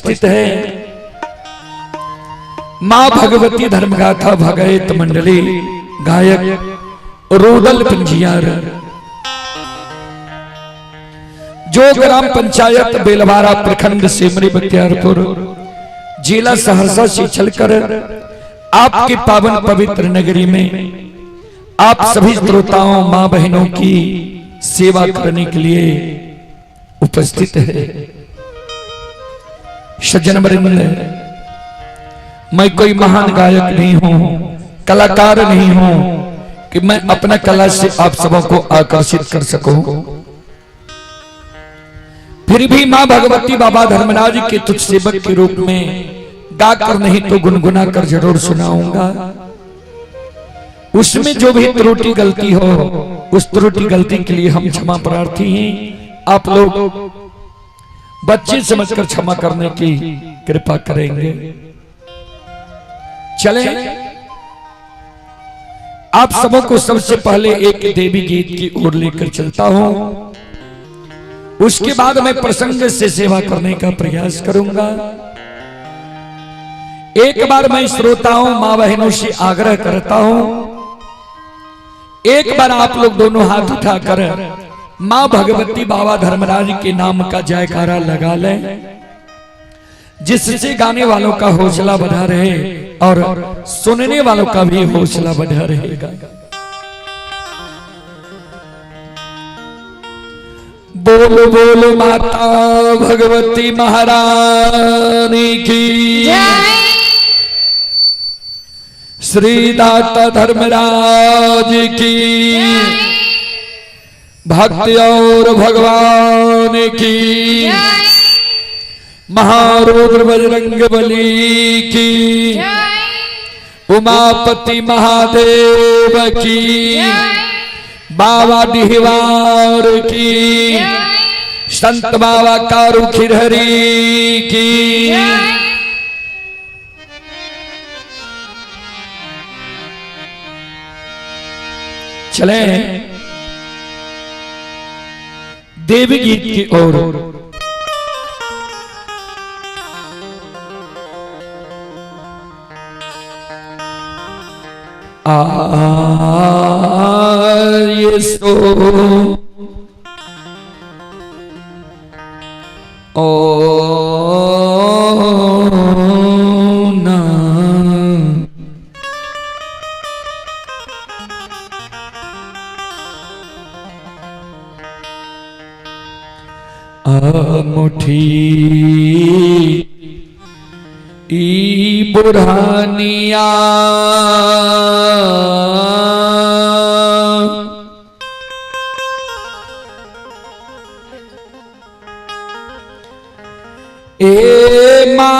उपस्थित है मां भगवती धर्मगाथा भगैत मंडली, गायक रोदल पंजियार, जो ग्राम पंचायत बेलवारा, प्रखंड सिमरी बख्तियारपुर, जिला सहरसा से चलकर आपकी पावन पवित्र नगरी में आप सभी श्रोताओं मां बहनों की सेवा करने के लिए उपस्थित है। सज्जन वृंद, मैं कोई महान गायक नहीं हूं, कलाकार नहीं हूं कि मैं अपना कला से आप सबों को आकर्षित कर सकूं। फिर भी मां भगवती बाबा धर्मराज के तुच्छ सेवक के रूप में गाकर नहीं तो गुनगुना कर जरूर सुनाऊंगा। उसमें जो भी त्रुटि गलती हो, उस त्रुटि गलती के लिए हम क्षमा प्रार्थी हैं। आप लोग बच्चे समझकर क्षमा करने की कृपा करेंगे। चले, आप सबों को सबसे पहले एक देवी गीत की ओर लेकर चलता हूं। उसके बाद मैं प्रसंग से सेवा करने का प्रयास करूंगा। एक बार मैं श्रोताओं मां बहनों से आग्रह करता हूं, एक बार आप लोग दोनों हाथ उठाकर मां भगवती बाबा धर्मराज के नाम का जयकारा लगा लें, जिससे गाने वालों का हौसला बढ़ा रहे और सुनने वालों का भी हौसला बढ़ा रहेगा। बोल बोल माता भगवती महारानी की जय। श्री दाता धर्मराज की, भक्ति और भगवान की, जय। महारुद्र बजरंग बली की, जय। उमापति महादेव की, बाबा डिहवार की, संत बाबा कारू खिरहरी की। चले देवी गीत की ओर। आ सो ओ ना मुठी ई बुरहानिया ए मां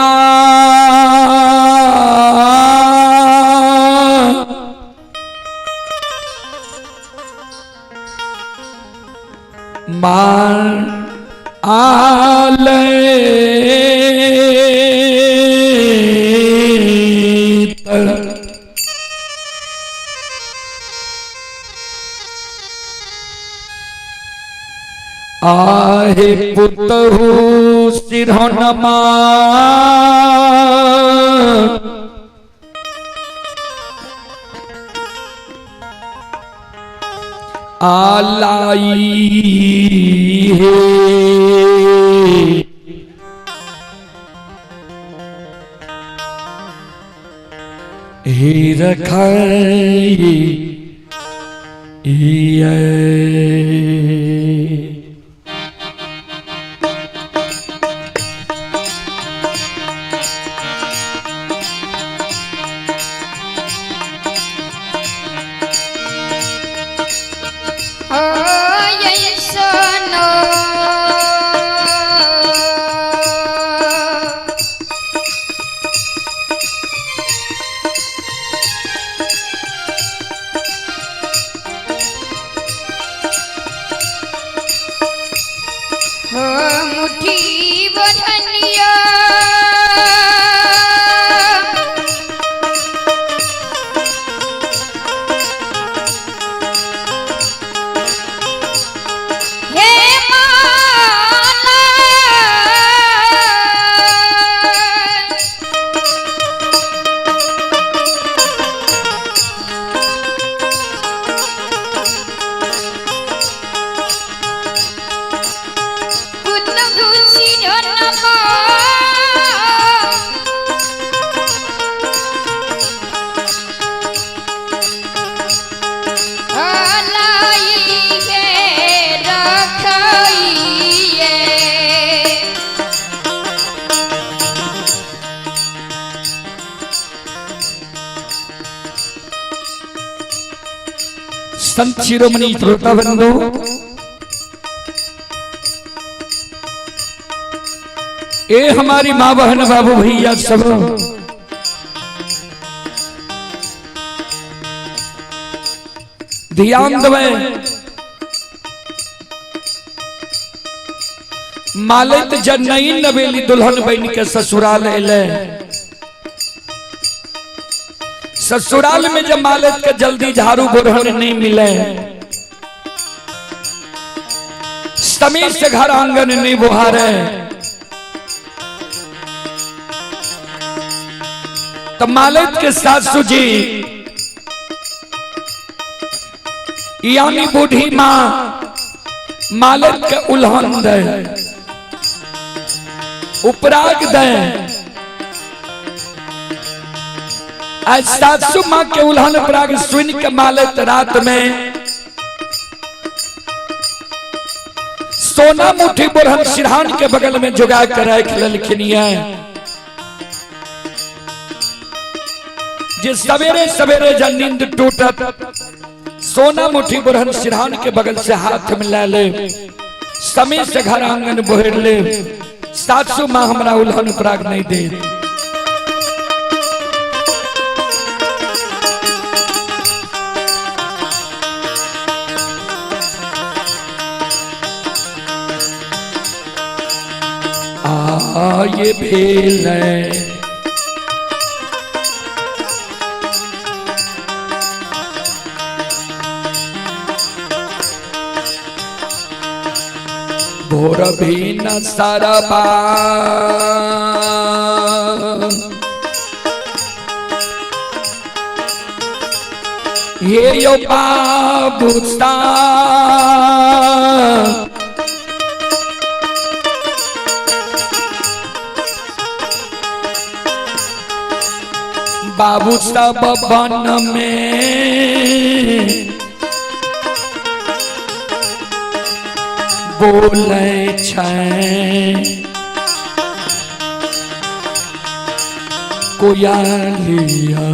मार आले आहे पुतहु सिरहनमा आलाई है हे रखाई। ओ यैसनो संत शिरोमणि श्रोता बंधु, ए हमारी माँ बहन बाबू भैया सब, ध्यान दवे। मालित जनई नवेली दुल्हन बन के ससुराल एले। ससुराल में जब मालित के जल्दी झाड़ू बुरहन नहीं मिले, समय से घर आंगन नहीं बुहारे, तो मालित के सासू जी यानी बूढ़ी माँ मालिक के उल्हन दे, उपराग दे। आज सासू माँ के उल्हन उपराग सुन के मालिक रात में सोना मुट्ठी बुरहन सिरहान के बगल में जुगा कर रख ललखिन है। जे सवेरे सवेरे जब नींद टूटत, सोना मुट्ठी बुरहन सिरहान के बगल से हाथ मिला ले, समय से घर आंगन बोहर ले, सासू माँ हमरा उल्हन उपराग नहीं दे। आ ये भेल भोर भी न सरबा, ये यो बाबू सा, बाबू सब बन में बोले छै कोयलिया।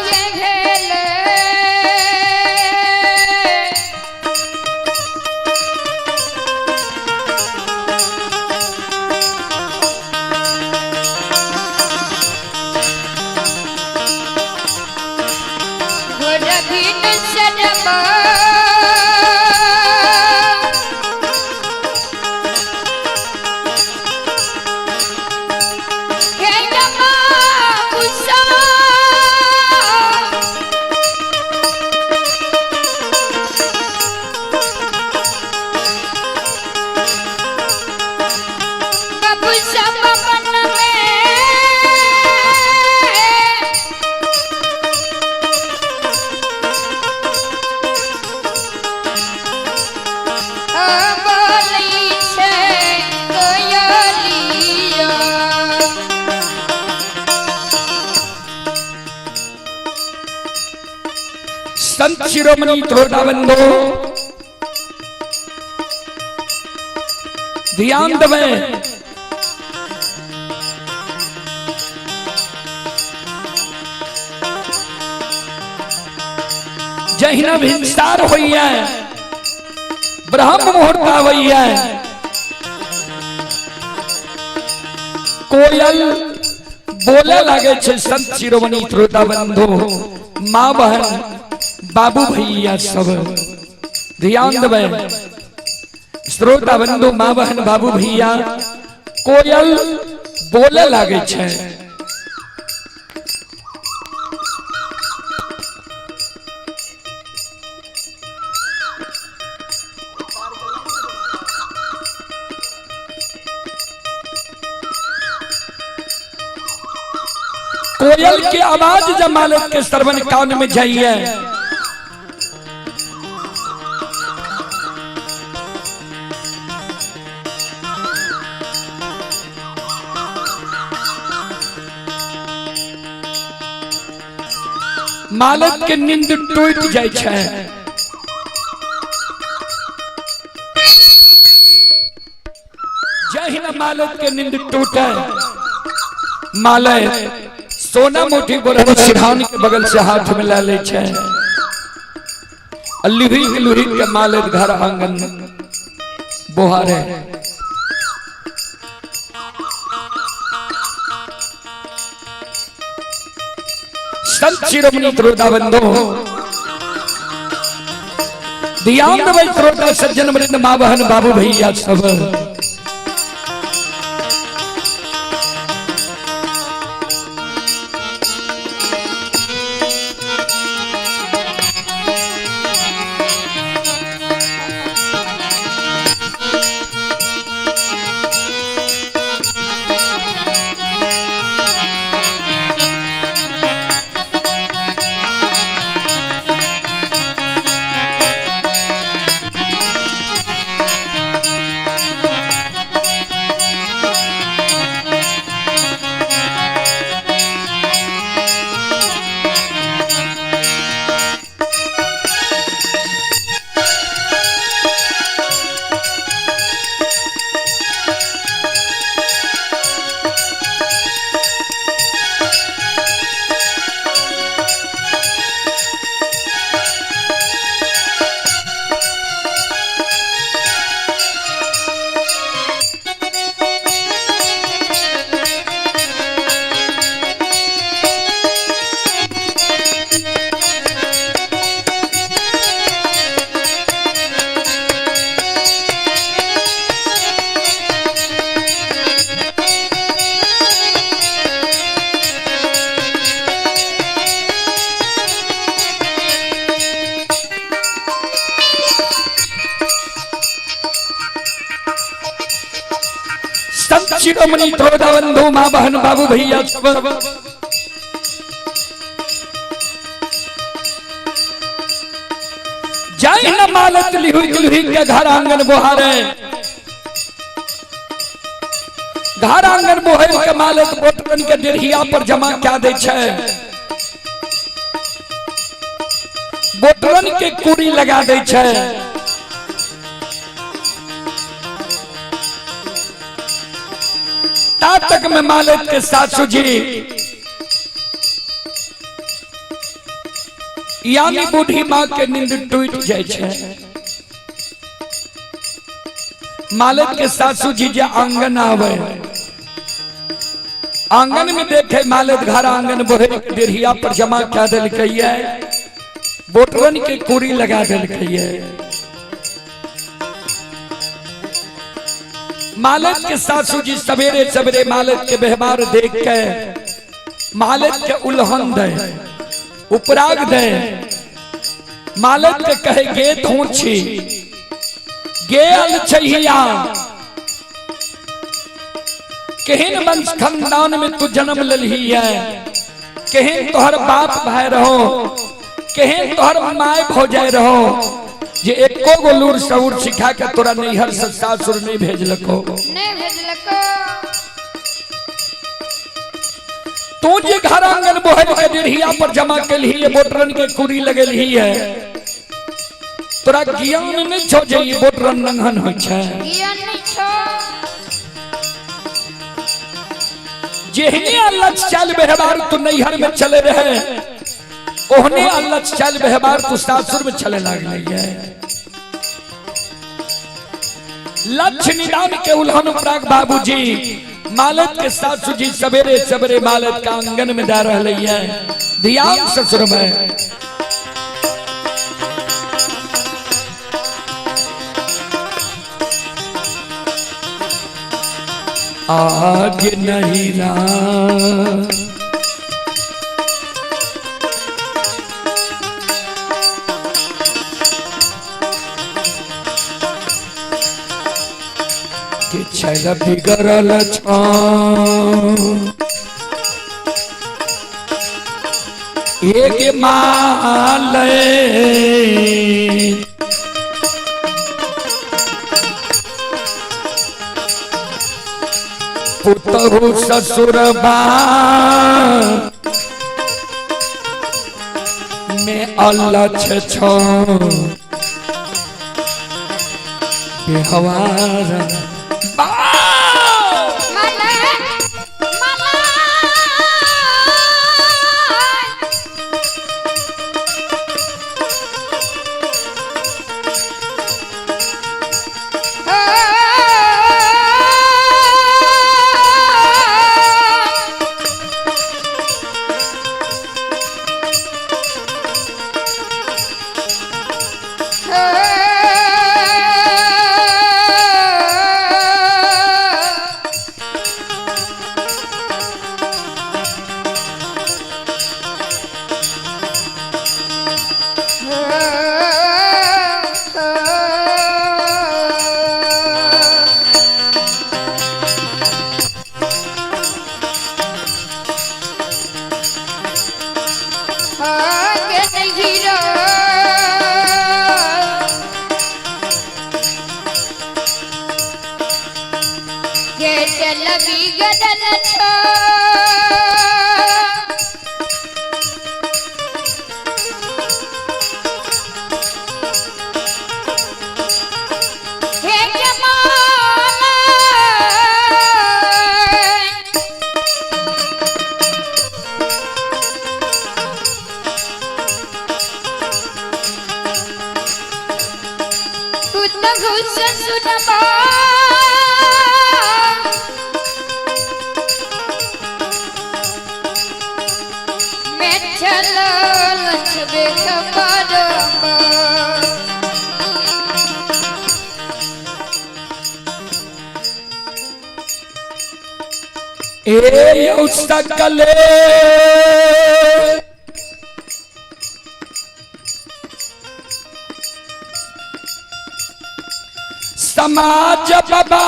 ये भेल गोरभिन सरमा, हे नमा गुस्सा, बाबू सब मन में बोलै छै कोयलिया। संत शिरोमणि त्रोटा बंधु ध्यान दवे। जहिना भिनसार होइए, ब्रह्म मुहूर्त आवैया, कोयल बोले लागे छे। संत शिरोमणि श्रोता बंधु, माँ बहन बाबू भैया सब ध्यान देवे। श्रोता बंधु, माँ बहन बाबू भैया, कोयल बोले लागे छे। कोयल के आवाज जब मालिक के श्रवण कान में जाइए, मालिक के नींद टूट जाय छै। जहिना मालिक के नींद टूटे, मालय सोना मोटी बोरहन सिरहान के बगल से हाथ में ला ले छै। लुही लुही के मालिक घर आंगन बोहारे। संत शिरोमणि श्रोता बंधु, ध्यान देबै श्रोता सज्जन वृंद, माँ बहन बाबू भैया सब। संत शिरोमणि श्रोता बंधु, माँ बहन बाबू भैया सब, जय न मालत लिहुई लिहुई के घर आंगन बोहारे। घर आंगन बोहर के मालत बोटन के डेढ़िया पर जमा क्या दे छै, बोटरन के कुड़ी लगा दे छै। ता तक में मालिक के सासू जी यानी बूढ़ी माँ के नींद टूट जाय छै। मालिक के सासू जी जे आंगन आवे, आंगन में देखे मालिक घर आंगन बोहे डेढ़िया पर जमा क्या दिलकै, बोटरन के कुड़ी लगा दिलकै। मालिक के सासू जी सवेरे सवेरे मालिक के व्यवहार देख के मालिक के उल्हन दे, उपराग दे। मालिक के कहे गे धोछी गे अल छैया, केहन वंश खानदान में तू जन्म ललही है, केहन तोहर बाप भाई रहो, केहन तोहर my भौजाई रहो, जे एको गो लूर सऊर सिखा के तोरा नैहर से सासुर नहीं भेजलको। नहीं भेजलको। तू जे घर आंगन बोहर के डेढ़िया पर जमा केलही है, बोटरन के कुड़ी लगेलही है, तोरा ज्ञान नहीं छो जे ई बोटरन नंगन होइ छै। ज्ञान नहीं छो। जेहने अल्लाह चाल व्यवहार तू नैहर में चले रहे, ओहने अल्लाह चाल व्यवहार तू सासुर में चले लागले है। लक्ष्य निदान के उल्हन उपराग बाबूजी मालत के सासू जी सवेरे सवेरे मालत का आंगन में जा रही है। ध्यान ससुर में आज नहीं रा के छैल बिगड़ल छौ एक माल पुतहु ससुर बा में अलछ छो बेहवार बा। माला माला के चल बिगड़ल छो। हे जमाना, पुतहु ससुरबा मैं चलल छबे खबरबा। ए यौ सकले समाज बाबा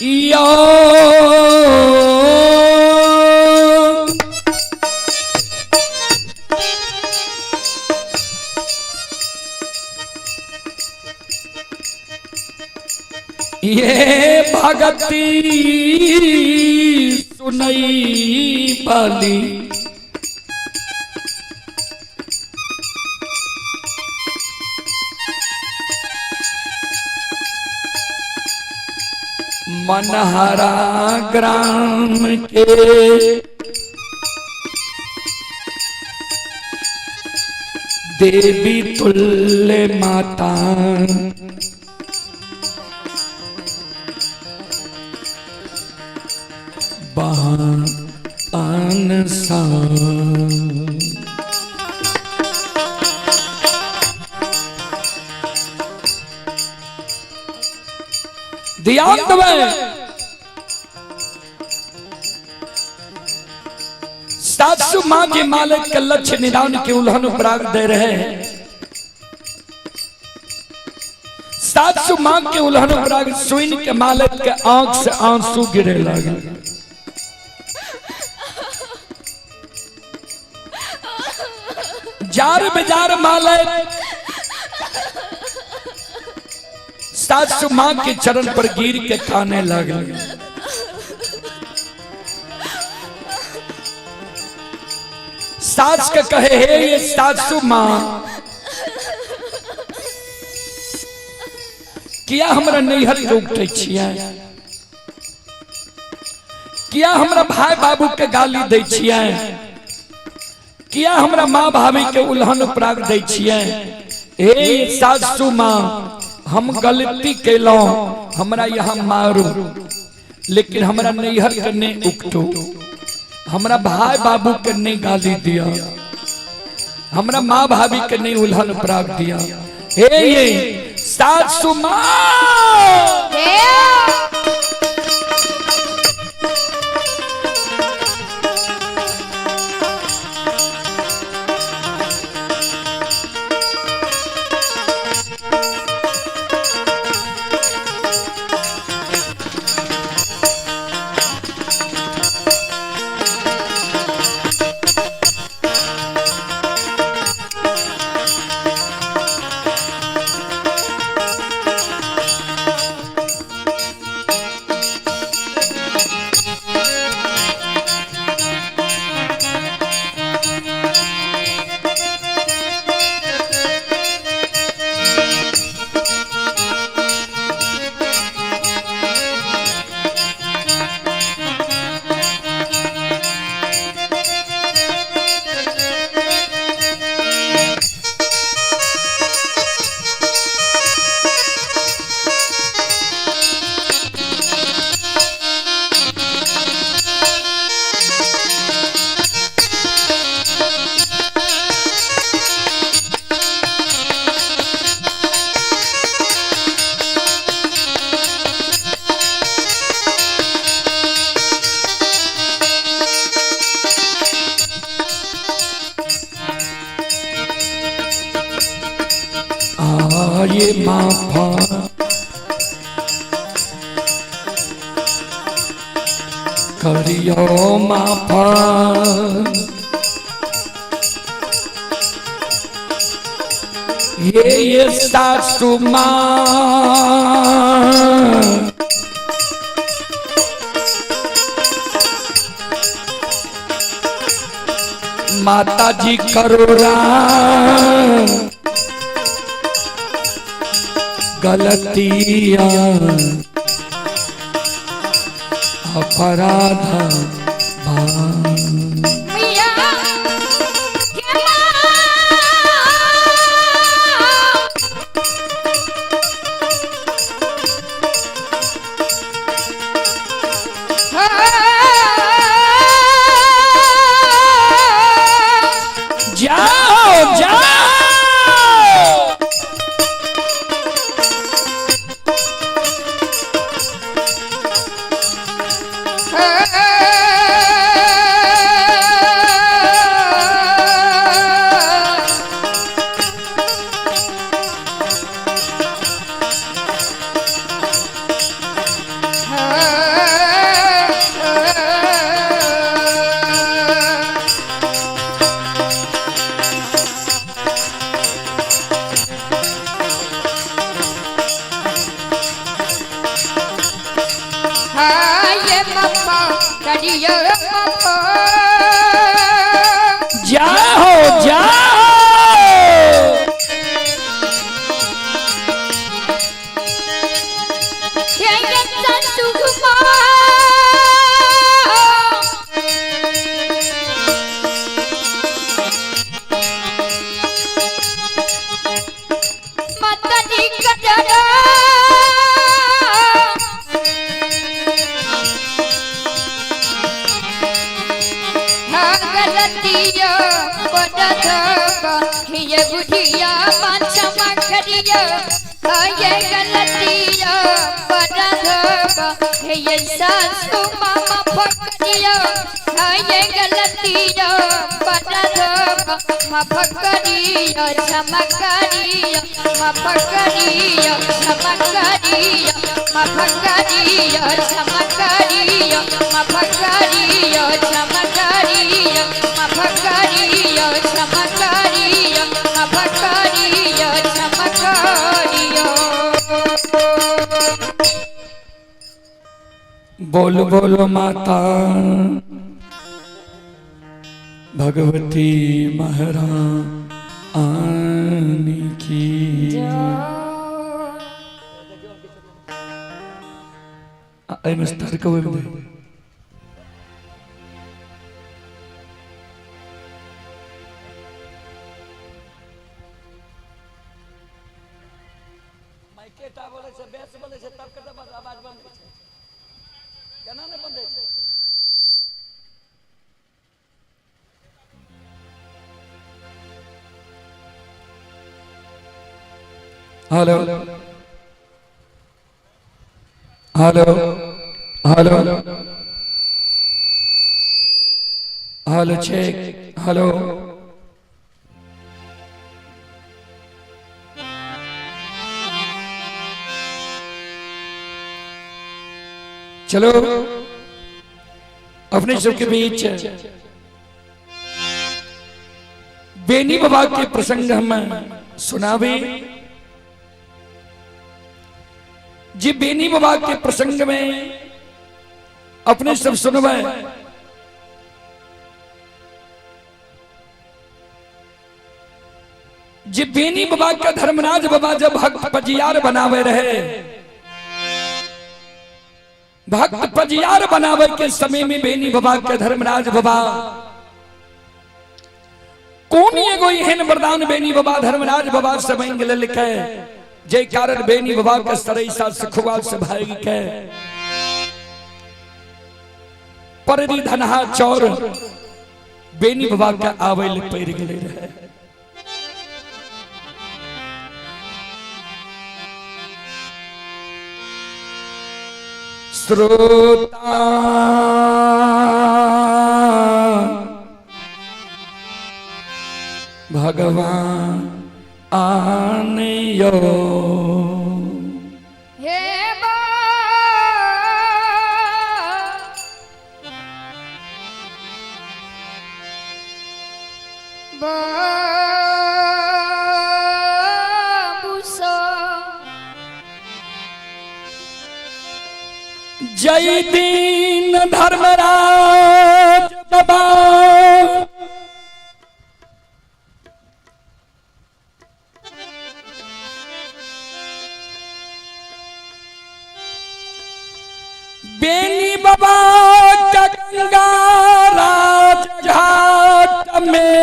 यो ये भगती सुनई बाली मनहरा ग्राम के देवी तुल्य माता बहान सा। ध्यान देवे सासू मां के मालिक के लक्ष्य निदान के उल्हन उपराग दे रहे हैं। सासू मां के उल्हन उपराग सुन के मालिक के आंख से आंसू गिरे लगे। जार बेजार मालिक सासू मां के चरण पर गिर के खाने लगे। सास के कहे हे ये सासू मां, किया हमरा नैहर के उठे छियै, किया हमरा भाई बाबू के गाली दै छियै, किया हमरा माँ भाभी के उल्हन उपराग दै छियै, हे सासू माँ, हम गलती केलौं, हमरा यहाँ मारू, लेकिन हमरा नैहर के नहीं उकटो, हमरा भाई बाबू के नहीं गाली दिया, हमरा माँ भाभी के नहीं उल्हन प्राप्त दिया। हे ये सासू माँ, ये माफा करियो माफा, ये सासू माँ, माता जी करो राम गलतियां अपराध जाओ जाओ। जाओ जाओ। बुढ़िया पाछमा करिया ये गलतिया पर ये सासू मामा फकरिया ये गलतिया पर मफकरिया क्षमा करिया मफकरिया क्षमा करिया मफकरिया क्षमा करिया मफकरिया क्षमा करिया मफकरिया क्षमा करिया मफकरिया क्षमा करिया। बोल बोलो माता भगवती महारानी की। एकेटा बोलै छै, बेस बोलै छै, तब कतऽ आवाज बंद होइ छै? केना नहि बंद होइ छै? Hello hello hello hello check hello. चलो अपने सबके बीच बेनी बाबा के प्रसंग हम सुनावे। जी बेनी बाबा के प्रसंग में अपने सब सुनवे। जी बेनी बाबा का धर्मराज बाबा जब भक्त पजियार बनावे रहे, भक्त पजियार बनावे के समय में बेनी बाबा के धर्मराज बाबा कोन एगो एहन वरदान बेनी बाबा धर्मराज बाबा से मांगि लेलकै, जे कारण बेनी बाबा के सरैसा सुखवा से भागि के पररी धनहा चौर बेनी बाबा के आवे ले पड़ गेले रहे। श्रोता भगवान आनयो हे बा बाबूसा जय दीन धर्मराज बाबा बेनी बाबा का गंगा राज घाट में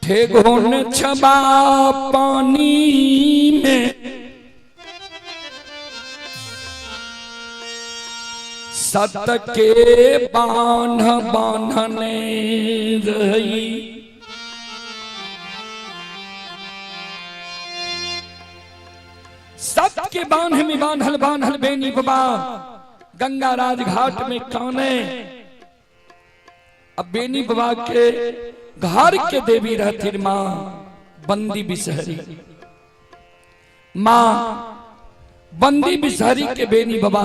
ठेगुन छबा पानी में सत के बांध बांधने रही। सत के बांध में बांधल बांधल बेनी बाबा गंगा राज घाट में काने। अब बेनी बाबा के घर के देवी रहथिन माँ बंदी बिसहरी। माँ बंदी बिसहरी के बेनी बाबा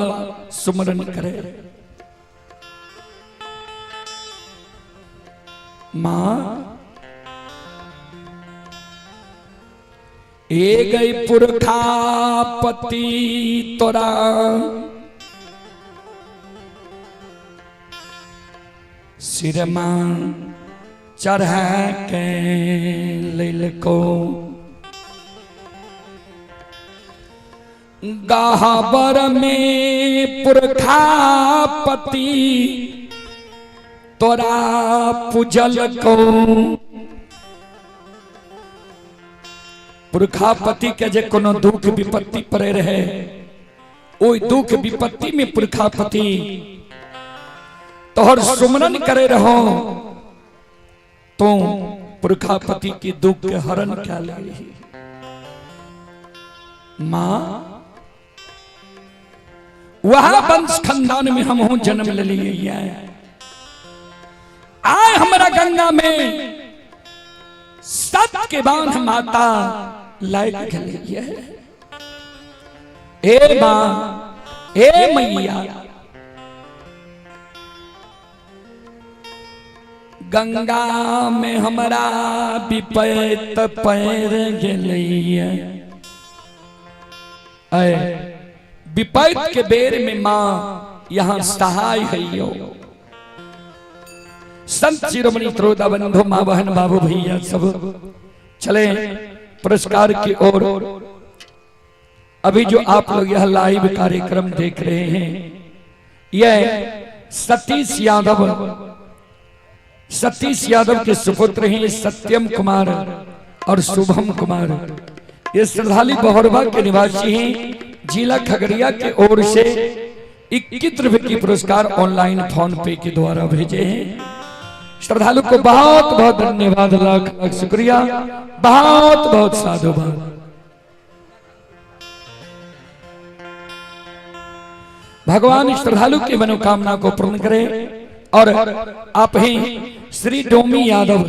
सुमरन करे। माँ ए गई पुरखा पति तोरा सिरमा चढ़ा के लैलको गहबर में पुरखा पति तोरा पूजल को। पुरखापति के जे कोनो दुख विपत्ति पड़े रहे, ओई दुख विपत्ति में पुरखापति तोहर सुमरन करे रहो, तो पुरखापति के दुख के हरण क्या ले। माँ वह वंश खानदान में हम हूं जन्म ले लिए, आए हमरा गंगा में सत के बांध माता लायक गए। हे माँ हे मैया गंगा में हमरा विपैत पैर गेलैया। विपैत के बेर में माँ यहाँ सहाय है। संत शिरोमणि त्रोदा बंधु माँ बहन बाबू भैया सब चले पुरस्कार की ओर। अभी जो आप लोग यह लाइव कार्यक्रम देख रहे हैं, यह सतीश यादव सतीश यादव के सुपुत्र हैं सत्यम कुमार और शुभम कुमार। ये श्रद्धालु बहरवा के निवासी हैं, जिला खगड़िया के ओर से 21 रुपए की पुरस्कार ऑनलाइन फोन पे के द्वारा भेजे हैं। श्रद्धालु को बहुत बहुत धन्यवाद, लाख लाख शुक्रिया, बहुत बहुत साधुवाद। भगवान श्रद्धालु की मनोकामना को पूर्ण करे। और आप ही श्री डोमी यादव,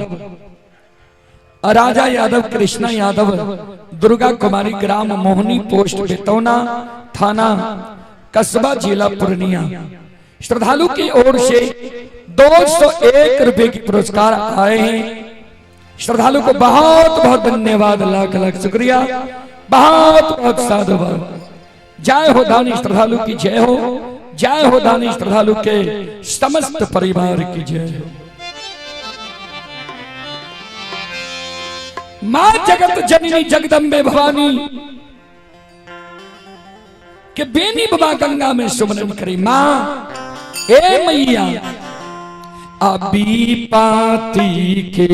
राजा यादव, कृष्णा यादव, दुर्गा कुमारी, ग्राम मोहनी, पोस्ट बेतौना, थाना कस्बा, जिला पूर्णिया, श्रद्धालु की ओर से 201 रुपए की पुरस्कार आए हैं। श्रद्धालु को बहुत बहुत धन्यवाद, लाख लाख शुक्रिया, बहुत बहुत साधुवाद। जय हो दानी श्रद्धालु की जय हो, जय हो दानी श्रद्धालु के समस्त परिवार की जय हो। मां जगत जननी जगदम्बे भवानी के बेनी बाबा गंगा में सुमरन करी। मां ए मैया अभी पाती के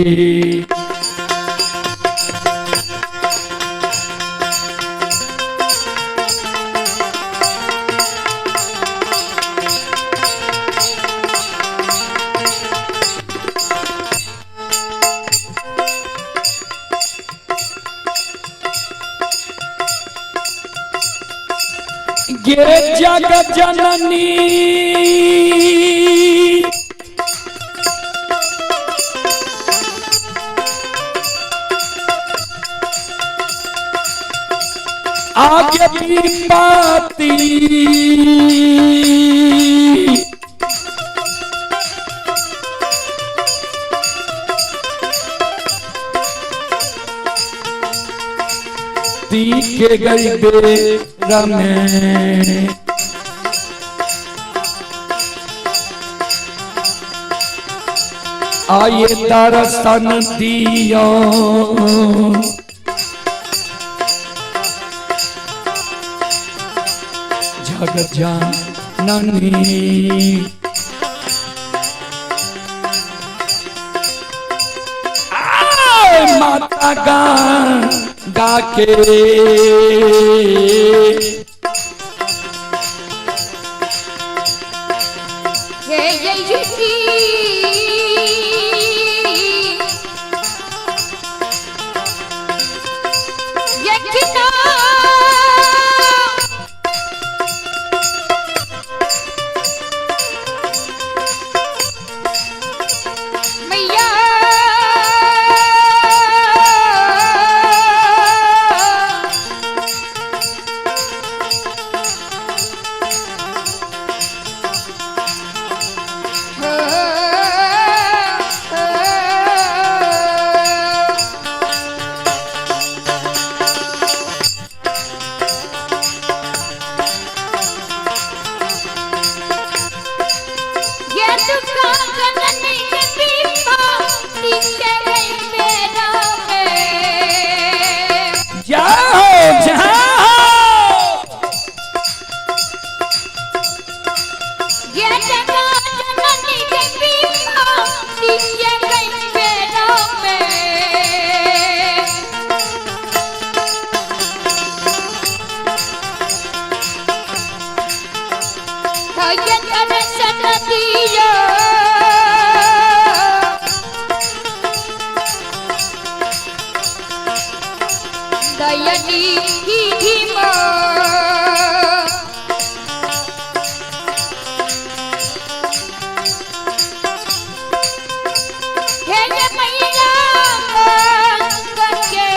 गे जग जननी आगे भी पाती ती के गई बेरा में आए दर्शन दियो। जग जननी आए माता गंगा के हे जय जी यकिना मैया ये दुखा जननी के पीपा टीके गई मेरा में। जय हो जय हो। ये जगा जननी के पीपा टीके गई मेरा में। ये दर्शन दियो दयनी ही हे मैया के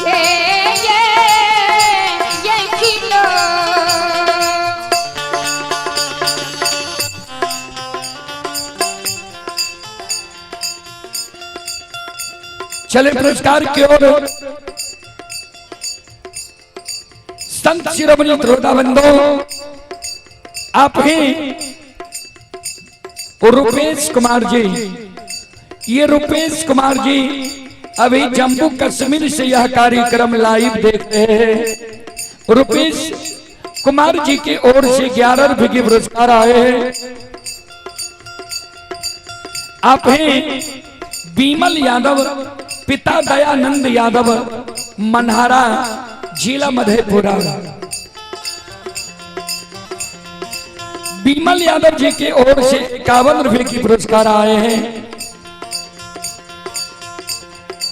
हे ये ये खिलो चले पुरस्कार की ओर। संत शिरोमणि त्रोता बंधु आप ही रुपेश कुमार जी, ये रुपेश कुमार जी अभी जम्मू कश्मीर से यह कार्यक्रम लाइव देख रहे हैं। रुपेश कुमार जी की ओर से 11 रुपए के पुरस्कार आए हैं। आप हैं बीमल यादव, पिता दयानंद यादव, मनहारा, जिला मधेपुरा। बीमल यादव जी की ओर से 51 रुपए की पुरस्कार आए हैं।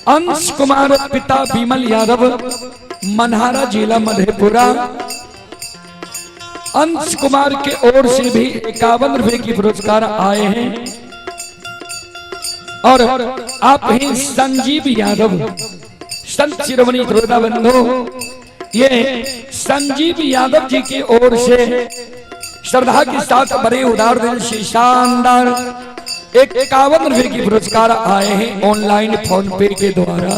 अंश कुमार, पिता बीमल यादव, मनहारा, जिला मधेपुरा। अंश कुमार के ओर से भी 51 रुपए की पुरस्कार आए हैं। और आप ही संजीव यादव, संत शिरोमणि श्रोता बंधु, ये संजीव यादव जी की ओर से श्रद्धा के साथ बड़े उदार दिल से शानदार 51 रुपए की पुरस्कार आए हैं ऑनलाइन फोन पे के द्वारा।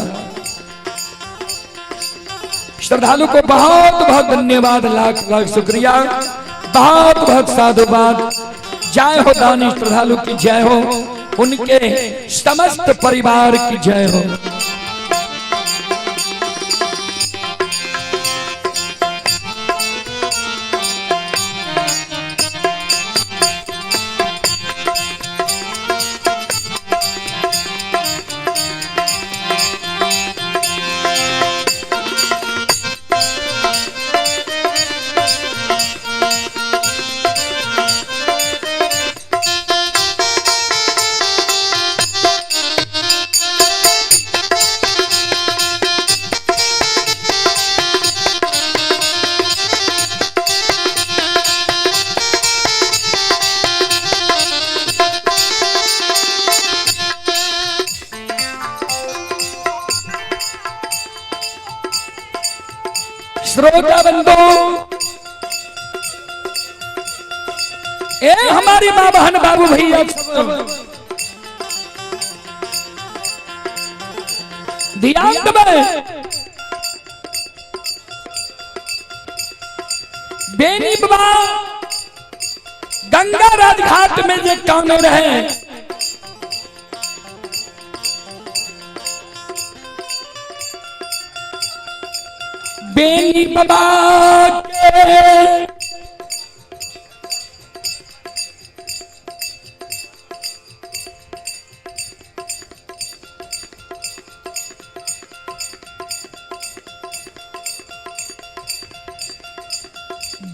श्रद्धालु को बहुत बहुत धन्यवाद, लाख लाख शुक्रिया, बहुत बहुत साधुवाद। जय हो दानी श्रद्धालु की जय हो, उनके समस्त परिवार की जय हो। श्रोता बंधु, ए हमारी माँ बहन बाबू भैया, ध्यान दे। बेनी बाबा गंगा राजघाट में जे काने रहे, बेनी बाबा के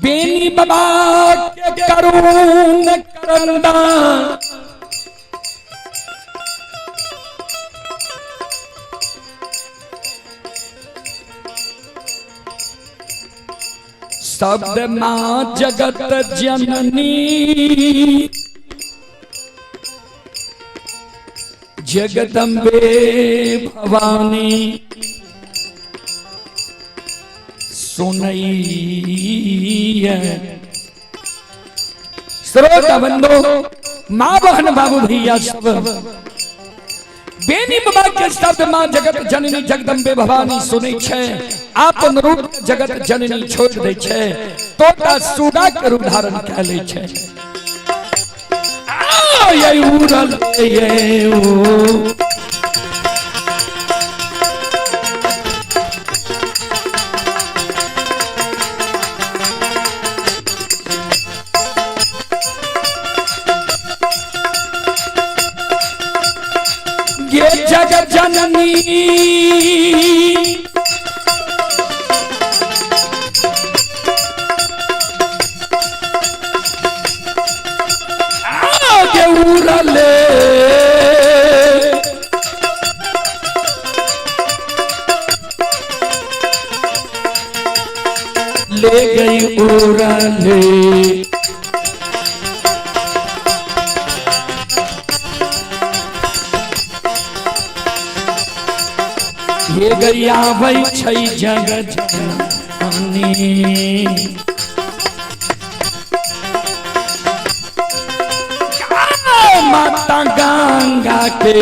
बेनी बाबा के करुण करंदा, शब्द माँ जगत जननी जगदम्बे भवानी सुनैया। श्रोता बंधु, माँ बहन बाबू भैया सब, बेनी बाबा के शब्द माँ जगत जननी जगदम्बे भवानी सुनै छै, आपन रूप जगत जननी छोड़ दै छै, तोता सुगा के रूप धारण कए लै छै। आ ये उड़ल ये ओ ये जगत जननी आगे उड़ले ले गई उड़ले। ये गैया वै छै जगत जननी। माता गंगा के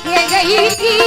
ये गई थी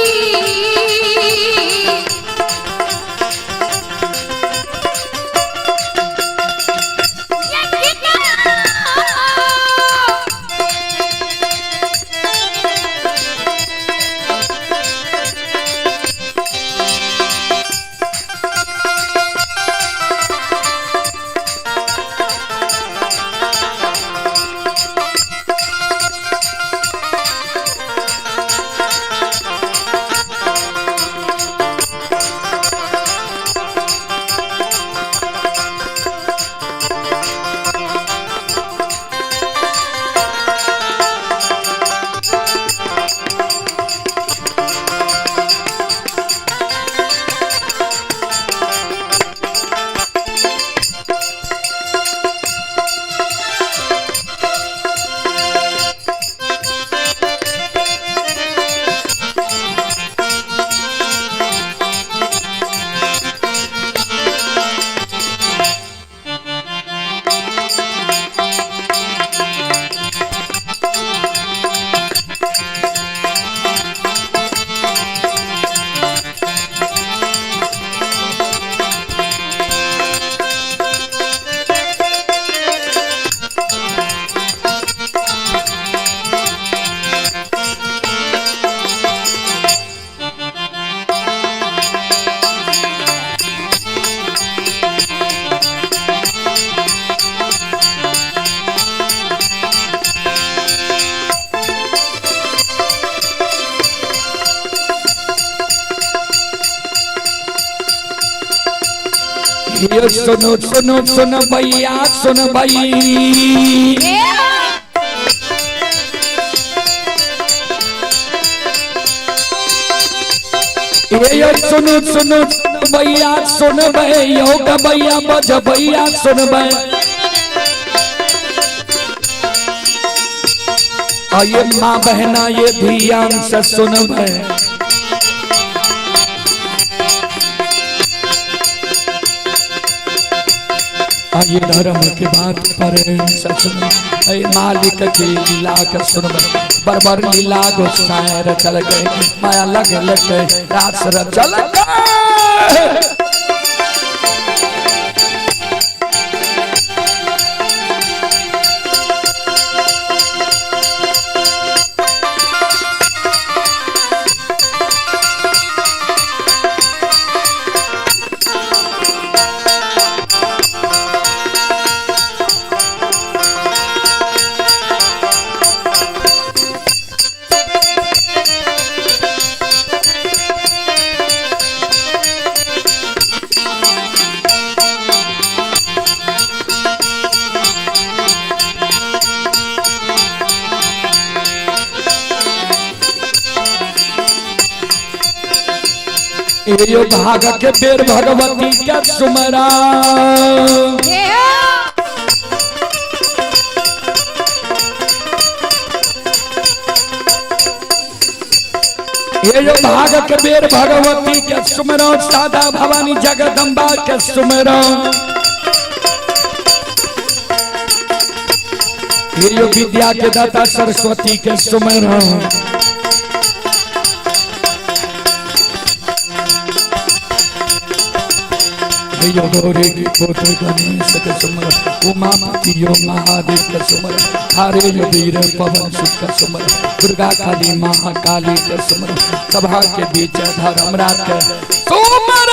ये सुनो सुनो सुन भैया सुन भाई। ये सुनो सुनो भैया सुन योग भैया बज भैया सुन ये माँ बहना ये ध्यान से सुन ये धर्म के बात पर सुन मालिक की लीला के सुन बरबर लीला गोसाई चल गए माया लग लग रास चल गए। यो भाग के बेर भगवती के सुमरा ये जो भाग के बेर भगवती के सुमरा सादा भवानी जगदम्बा के सुमरा। ये जो विद्या के दाता सरस्वती के सुमरा। यो गौरी के पुत्र गणेश के सुमर उमापति यो महादेव के सुमर हरे यो वीर पवन सुत के सुमर दुर्गा काली महाकाली के सुमर सभा के बीच धर्मराज के सुमर।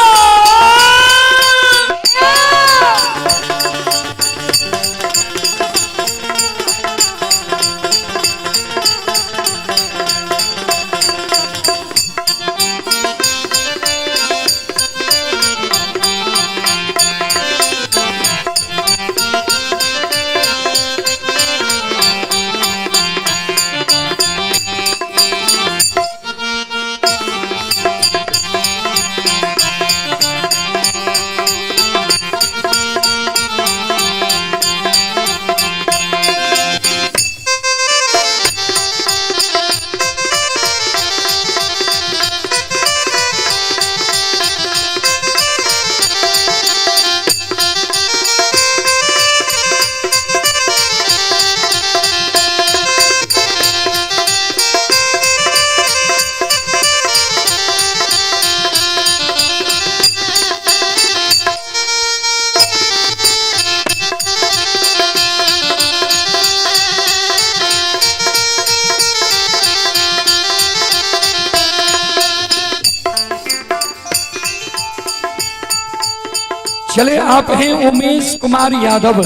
चले आप हैं उमेश कुमार यादव।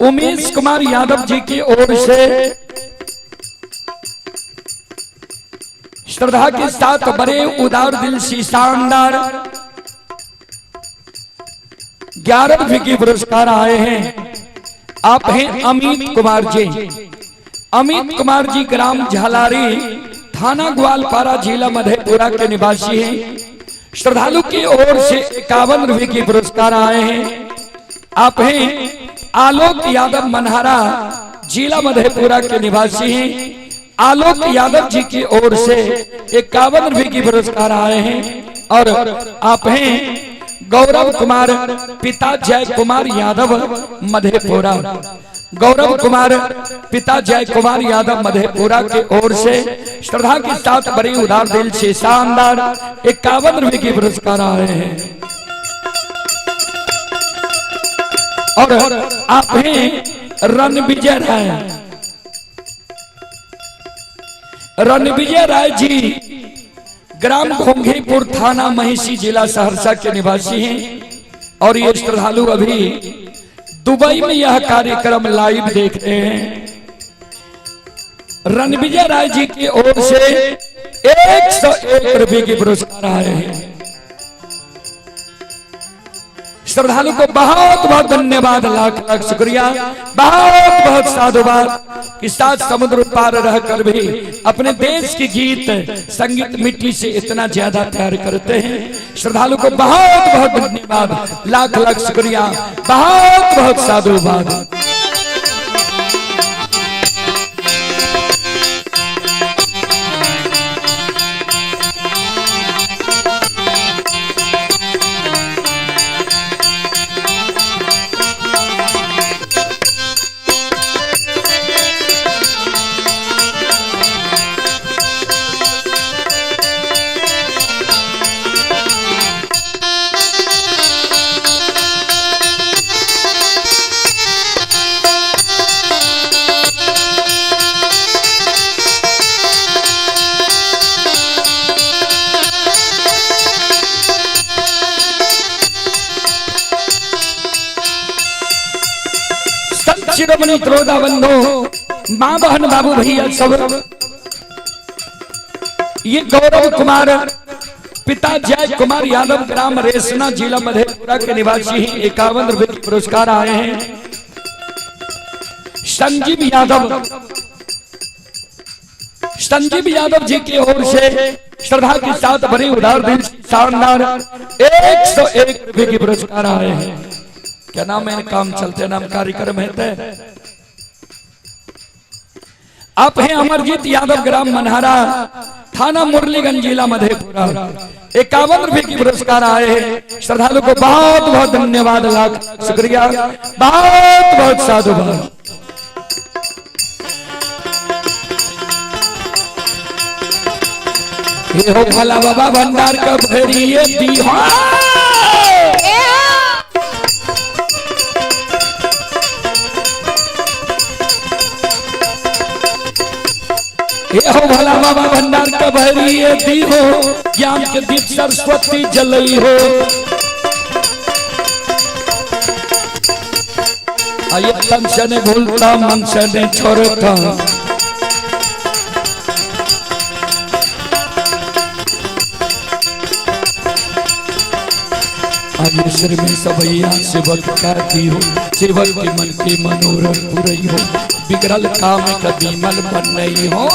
उमेश कुमार यादव जी की ओर से श्रद्धा के साथ बड़े उदार दिल से शानदार 11 रुपए के पुरस्कार आए हैं। आप हैं अमित कुमार जी। अमित कुमार जी ग्राम झालारी थाना ग्वालपारा जिला मधेपुरा के निवासी हैं। श्रद्धालु की ओर से 51 रुपए के पुरस्कार आए हैं। आप हैं आलोक यादव मनहारा जिला मधेपुरा के निवासी हैं। आलोक यादव जी की ओर से 51 रुपए के पुरस्कार आए हैं। और आप हैं गौरव कुमार पिता जय कुमार यादव मधेपुरा। गौरव कुमार पिता जय कुमार यादव मधेपुरा के ओर से श्रद्धा के साथ बड़ी उदार दिल से शानदार 51 रुपए के पुरस्कार आए हैं। और आप हैं रणविजय राय। रणविजय राय जी ग्राम घोंघीपुर थाना महिषी जिला सहरसा के निवासी हैं और ये श्रद्धालु अभी दुबई में यह कार्यक्रम लाइव देख रहे हैं। रणविजय राय जी की ओर से 101 रुपए के पुरस्कार आए हैं। श्रद्धालु को बहुत बहुत धन्यवाद, लाख लाख शुक्रिया, बहुत बहुत साधुवाद कि सात समुद्र पार रहकर भी अपने देश की गीत संगीत मिट्टी से इतना ज्यादा प्यार करते हैं। श्रद्धालु को बहुत बहुत धन्यवाद, लाख लाख शुक्रिया, बहुत बहुत साधुवाद। संत शिरोमणि त्रोदा बंधु, माँ बहन बाबू भैया सब, ये गौरव कुमार पिता जय कुमार यादव ग्राम रेसना जिला मधेपुरा के निवासी हैं, 51 रुपए के पुरस्कार आए हैं। संजीव यादव, संजीव यादव जी की ओर से श्रद्धा के साथ बड़ी उदार दिल शानदार 101 रुपए के पुरस्कार आए हैं। क्या नाम है, काम चलते नाम कार्यक्रम है ते। आप हैं अमरजीत यादव ग्राम मनहारा थाना मुरलीगंज जिला मधेपुरा, 51 रुपए की पुरस्कार आए हैं। श्रद्धालु को बहुत बहुत धन्यवाद, लाख शुक्रिया, बहुत बहुत साधुवाद। ये हो भला बाबा भंडार का भरिए दी हो। ये हो भला बाबा भंडार का भरिए दी हो, ज्ञान के दीप सरस्वती जलई हो। आइए तन से नहीं भूलता मन से नहीं छोड़ता, आइए सिर में सबैया सेवक का दी हो, सेवक के मन के मनोरथ पुरई हो, बिगड़ल काम कभी मल बन नहीं हो।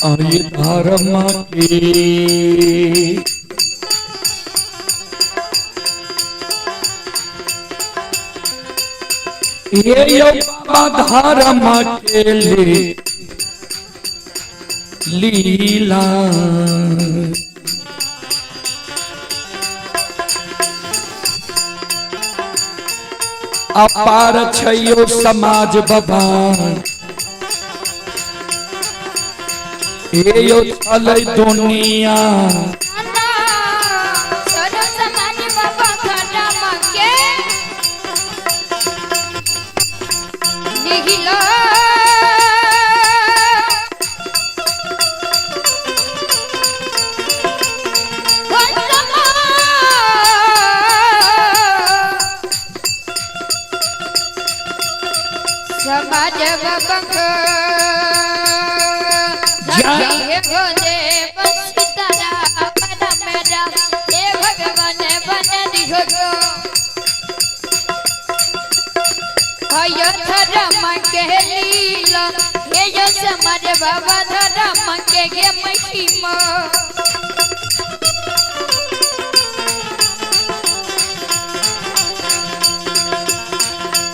आइए धर्म की ये यो बाबा धर्म के लिए लीला, अपार छयो समाज बाबा, ये यो चलै दुनिया। समाज बंग धर्म के लीला। हे समाज बाबा धर्म के गे महिमा।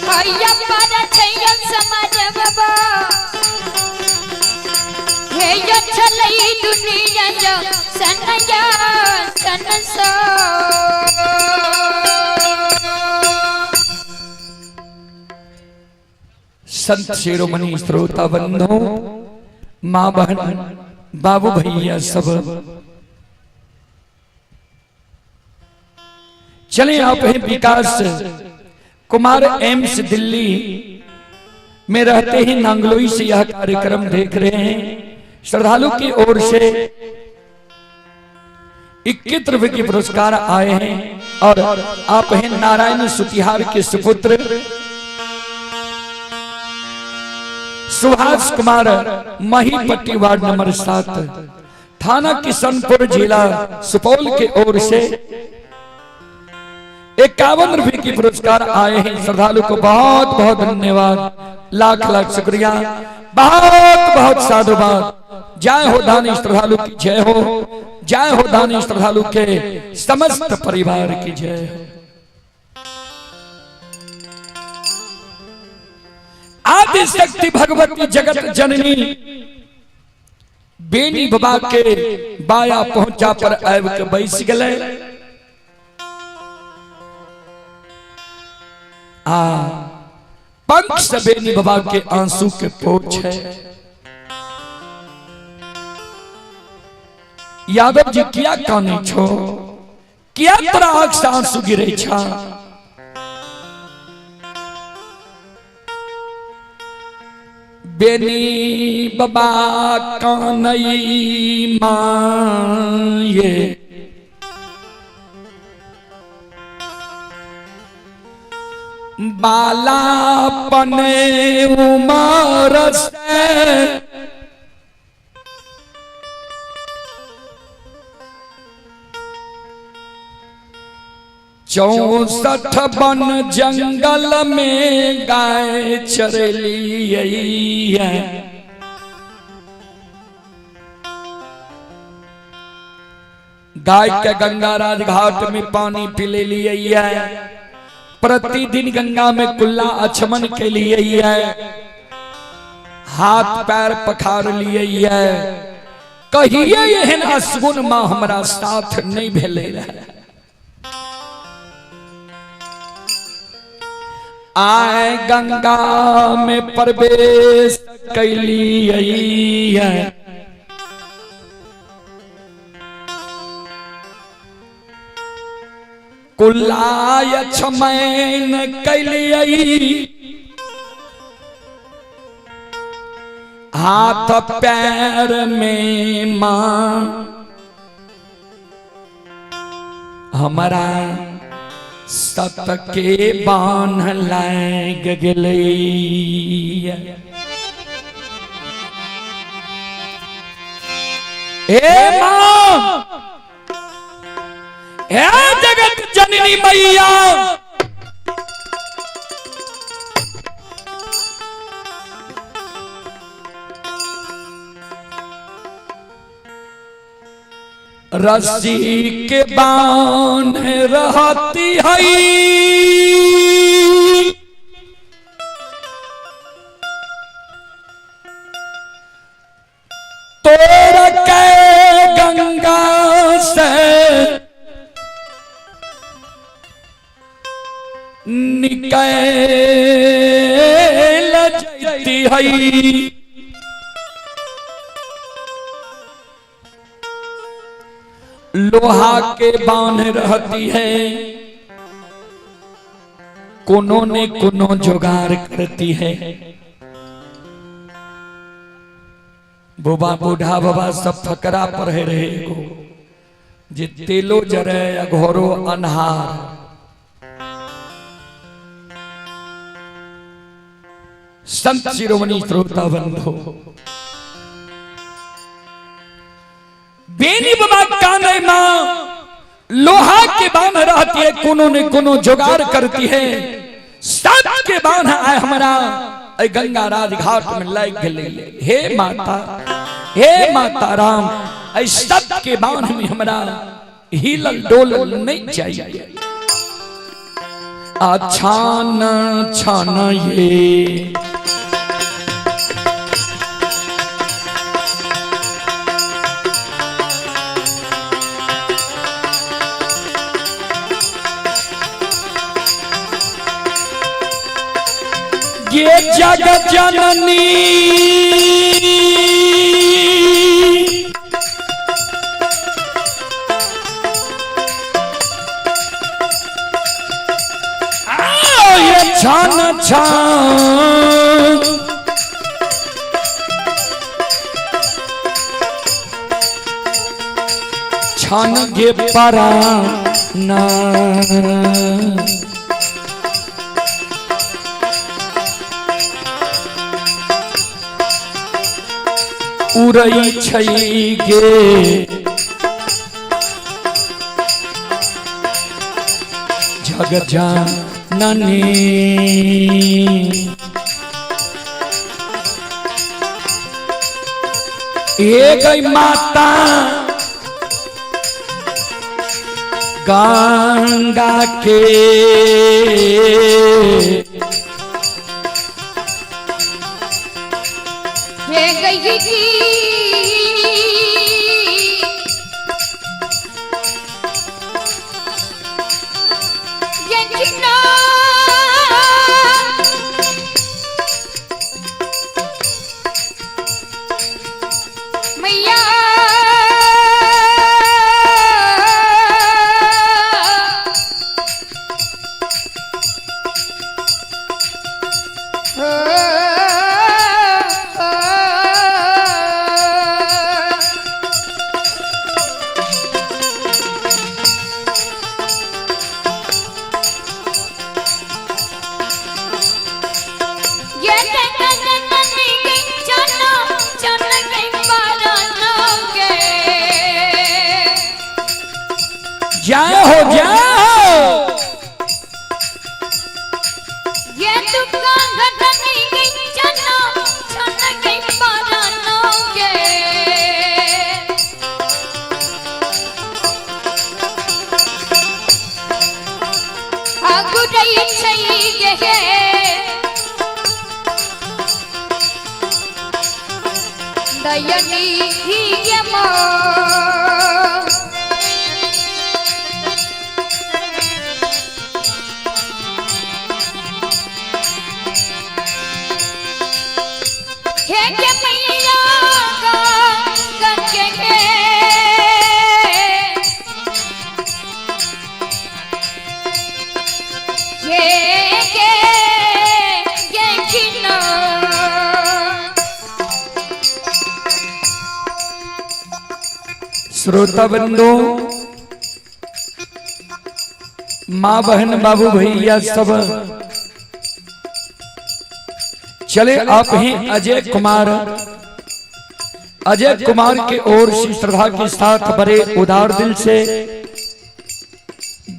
हैया पर छैया समाज बाबा हे यो छलई दुनिया जो सनया सनसा। संत शिरोमणि श्रोता बंधु, माँ बहन बाबू भैया सब चले। आप हैं विकास कुमार एम्स दिल्ली में रहते ही नांगलोई से यह कार्यक्रम देख रहे हैं। श्रद्धालु की ओर से 21 रुपए के पुरस्कार आए हैं और आप हैं नारायण सुतिहार के सुपुत्र सुभाष कुमार महीपट्टी वार्ड नंबर 7 थाना किशनपुर जिला सुपौल के ओर से 51 रुपए की पुरस्कार आए हैं। श्रद्धालु को बहुत बहुत धन्यवाद, लाख लाख शुक्रिया, बहुत बहुत साधुवाद। जय हो दानी श्रद्धालु की जय हो, जय हो दानी श्रद्धालु के समस्त परिवार की जय हो। आदि शक्ति भगवती जगत जननी बेनी बाबा के बाया पहुंचा पर आब के बैस गए। आ पंख से बेनी बाबा के आंसू के पोछ है। यादव जी किया काने छो, किया तोरा आंख से आंसू गिरे छा? बेनी बाबा कानई माये बालापन उमर से 64 वन जंगल में गाय चरली है। गाय के गंगाराज घाट में पानी पिले लिए है, प्रतिदिन गंगा में कुल्ला अचमन के लिए है, हाथ पैर पखार लिए है। कहिए एहन असगुन मां हमरा साथ नहीं भेले रहे। आए गंगा में प्रवेश कैली है, कुल्लाय छमैन कैलियई, हाथ पैर में मां हमारा सत के बांध लाग गेलै। हे मां, हे जगत जननी मैया, रस्सी के बांध रहती है, तोड़ के गंगा से निकल जाती है। लोहा के बांध रहती है, कोनो ने कोनो जुगाड़ करती है। बुबा बूढ़ा बाबा सब फकरा पर है रहे को जे तेलो जरे या घोरो अन्हार। संत शिरोमणि श्रोता बंधो, बेनी बाबा काने मां लोहा के बांध रहती है, कोनो ने कोनो जुगाड़ करती है। सत के बांध आए हमारा एहि गंगा राज घाट में लागि गेलै। हे माता, हे माता राम, एहि सबके बांध में हमरा हिलल डोलल नहीं चाहिए। आ छान छान ये ये जग जननी ये छान छान छान गे पराना। उड़ै छै गे जग जननी। ए गई माता गंगा के हे गई की यजना मैया ये जय हो जय हो। ये तुका घटनी गई चना छन गई पारानो के आगुरई छई गे दयनी ही गे हे के मैया गा के हे के ये किना। श्रोता बंधु, माँ बहन बाबू भैया सब चले आप ही अजय कुमार, अजय कुमार के ओर से श्रद्धा के साथ बड़े उदार दिल से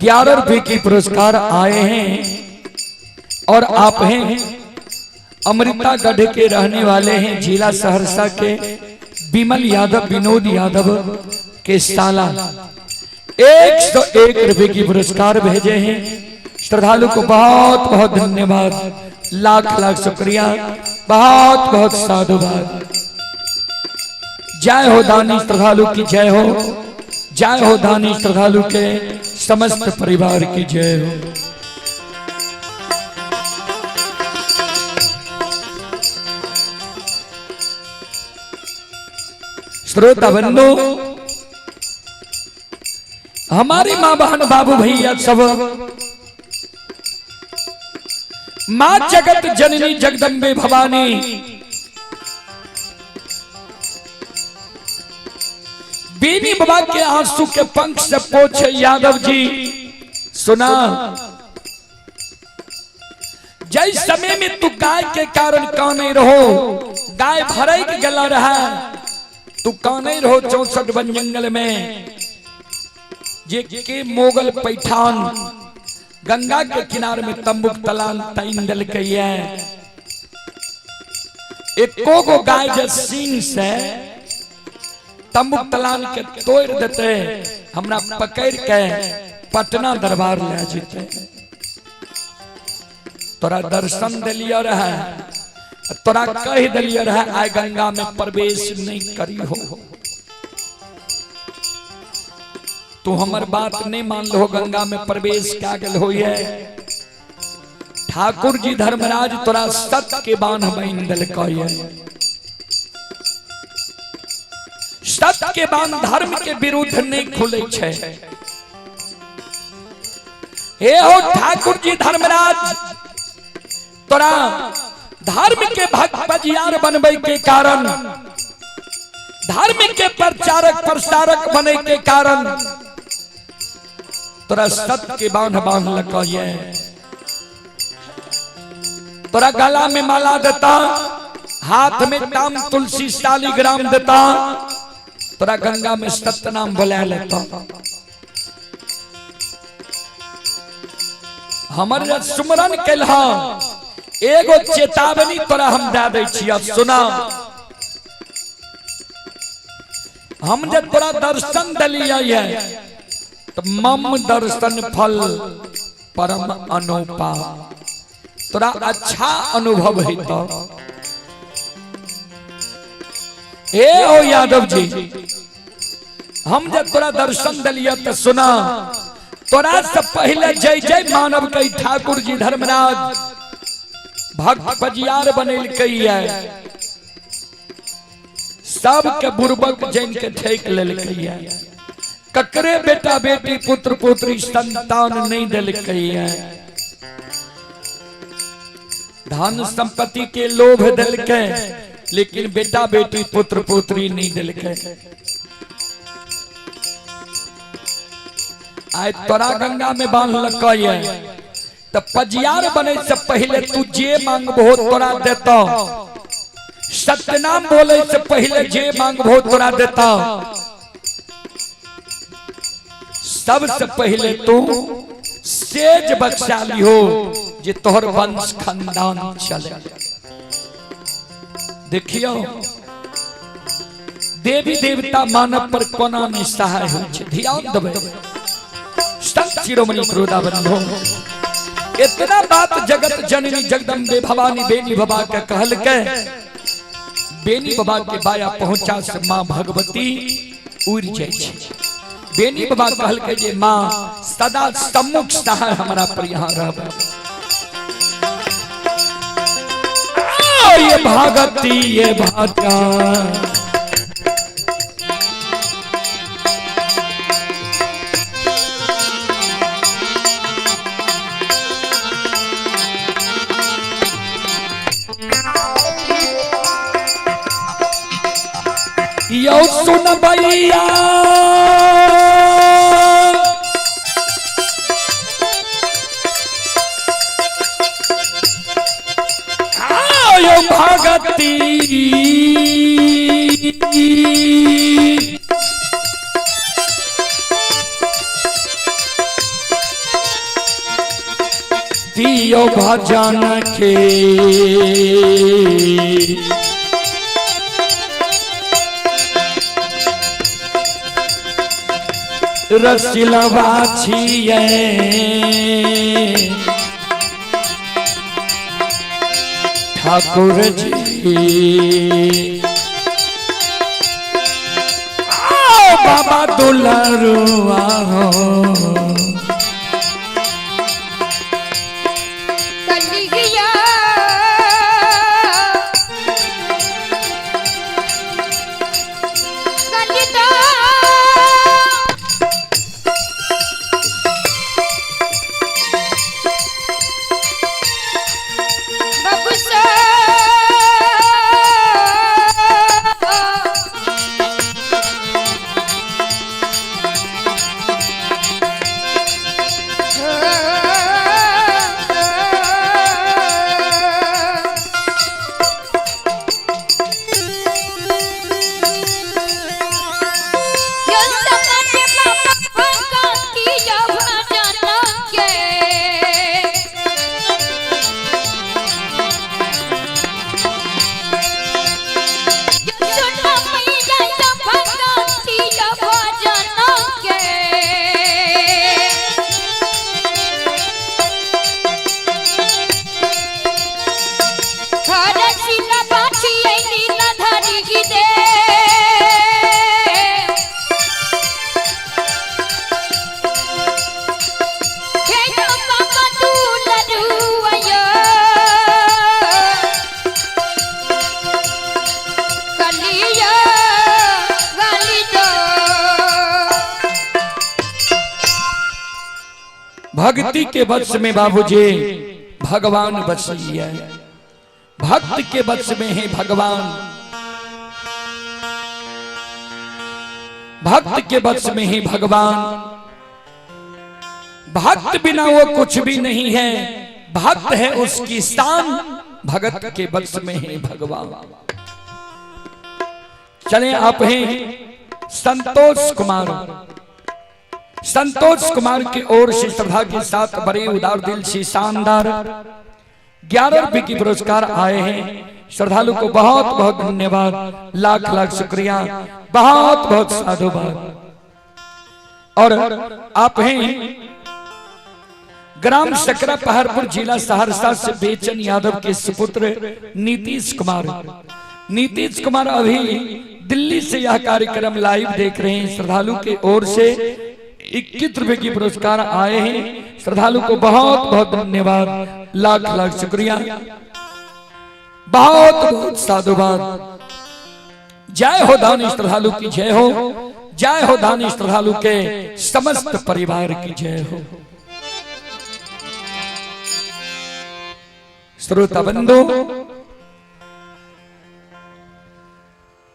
11 रुपए की पुरस्कार आए हैं और आप हैं अमृतागढ़ के रहने वाले हैं, जिला सहरसा के विमल यादव, विनोद यादव के साला 101 रुपए की पुरस्कार भेजे हैं। श्रद्धालु को बहुत बहुत धन्यवाद, लाख लाख शुक्रिया, बहुत बहुत साधुवाद। जय हो दानी श्रद्धालु की जय हो, जय हो दानी श्रद्धालु के समस्त परिवार की जय हो। श्रोता बंधु, हमारी माँ बहन बाबू भैया सब माँ जगत जननी जगदम्बे भवानी बीनी बाबा के आंसू के पंख से पोछे यादव जी। सुना, जय समय में तू गाय के कारण काने रहो, गाय भरे के गला रहा, तू काने रहो 64 वन जंगल में, जे के मोगल पैठान गंगा के किनारे में तंबुक तलान तैन दल के है। एको गो गाय जे सिंह से तम्बुक तलान के तोड़ देते, हमरा पकड़ के पटना दरबार ले जेते। तोरा दर्शन दिलियो रहे, तोरा कह दिलियो रहे आय गंगा में प्रवेश नहीं करी हो, तू हमर बात नहीं मान लो, गंगा में प्रवेश क्या गल हो। ठाकुर जी धर्मराज तोरा सत के बांध बन दिलकै। सत के बांध धर्म के विरुद्ध नहीं खुले छै। हे हो ठाकुर जी धर्मराज, तोरा धर्म के भक्त बजियार बनबै के कारण, धर्म के प्रचारक प्रसारक बने के कारण तोरा सत के बांध बांध लकै। तोरा गला में माला देता, हाथ में ताम तुलसी शालिग्राम देता, तोरा गंगा में सतनाम बोला लेता। हमर जे सुमरन केलह, एगो चेतावनी तोरा हम दे दै छियह, सुना। हम जे तोरा दर्शन दिलियै तो मम दर्शन फल परम अनोपा, तोरा अच्छा अनुभव हेतौ। ए ओ यादव जी, हम जब तोरा दर्शन दिलियै तो सुना, तोरा से पहले जय जय मानव के ठाकुर जी धर्मराज भक्त बजियार बनेलकै है, सबके बुर्बक जन के ठेक लेलकै है, ककरे बेटा बेटी पुत्र पुत्री संतान नहीं दिलकै है, धन संपत्ति के लोभ दिलकै लेकिन बेटा बेटी पुत्र पुत्री नहीं दिलकै। आय तोरा गंगा में बांधलकै है तो पजियार बने से पहले तू जे मांगबो तोरा देता, सत्यनाम बोले से पहले जे मांगबो तोरा देता, सबसे पहले तू सेज बख्शा लिहो जे तोहर वंश खानदान चले। देखियो देवी देवता मानव पर कोना नहीं सहाय होइ छै, ध्यान देबै। संत शिरोमणि क्रोधाबंधो इतना बात जगत जननी जगदम्बे भवानी बेनी बाबा के कहलकै, बेनी बाबा के बाया पहुंचा से मां भगवती उड़ जाइ छै। बेनी बाबा कहलकै जे मां सदा सम्मुख सहाय हमरा पर यहाँ रहबै। ये भगती ये भाजा यो सुन भैया, आयो भगती दियो भजन के रसिलवा छियै, ठाकुर जी आओ बाबा दुलारुआ हो। कलिया कलिता बबुसा भक्ति के वश में बाबूजी भगवान बसैया, भक्त के वश में है भगवान, भक्त के वश में ही भगवान, भक्त बिना वो कुछ भी नहीं है, भक्त है उसकी शान, भगत के वश में है भगवान। चले आप हैं संतोष कुमार, संतोष कुमार की ओर से श्रद्धा के साथ बड़े उदार दिल से शानदार 11 रुपए की पुरस्कार आए हैं। श्रद्धालु को बहुत बहुत धन्यवाद, लाख लाख शुक्रिया, बहुत बहुत साधुवाद। और आप हैं ग्राम सकरा पहाड़पुर जिला सहरसा से बेचन यादव के सुपुत्र नीतीश कुमार। नीतीश कुमार अभी दिल्ली से यह कार्यक्रम लाइव देख रहे हैं। श्रद्धालु के ओर से 21 रुपए की पुरस्कार आए हैं। श्रद्धालु को बहुत बहुत धन्यवाद, लाख लाख शुक्रिया, बहुत बहुत साधुवाद। जय हो दानी श्रद्धालु की जय हो, जय हो दानी श्रद्धालु के समस्त परिवार की जय हो। श्रोता बंधु,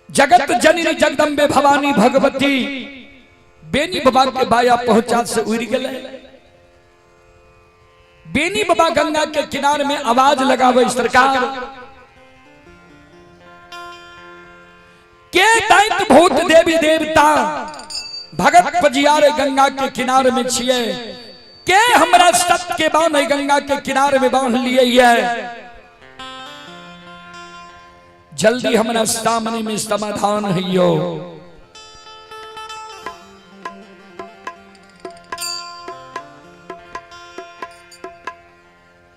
जगत जननी जगदम्बे भवानी भगवती बेनी बाबा के बाया पहुंचा से उड़ गए। बेनी बाबा गंगा के किनारे में आवाज लगावे सरकार के दैत भूत देवी देवता भगत पजियारे गंगा के किनारे में छिए, के हमरा सत के बांध गंगा के किनारे में बांध लिए है, जल्दी हमरा सामने में समाधान है।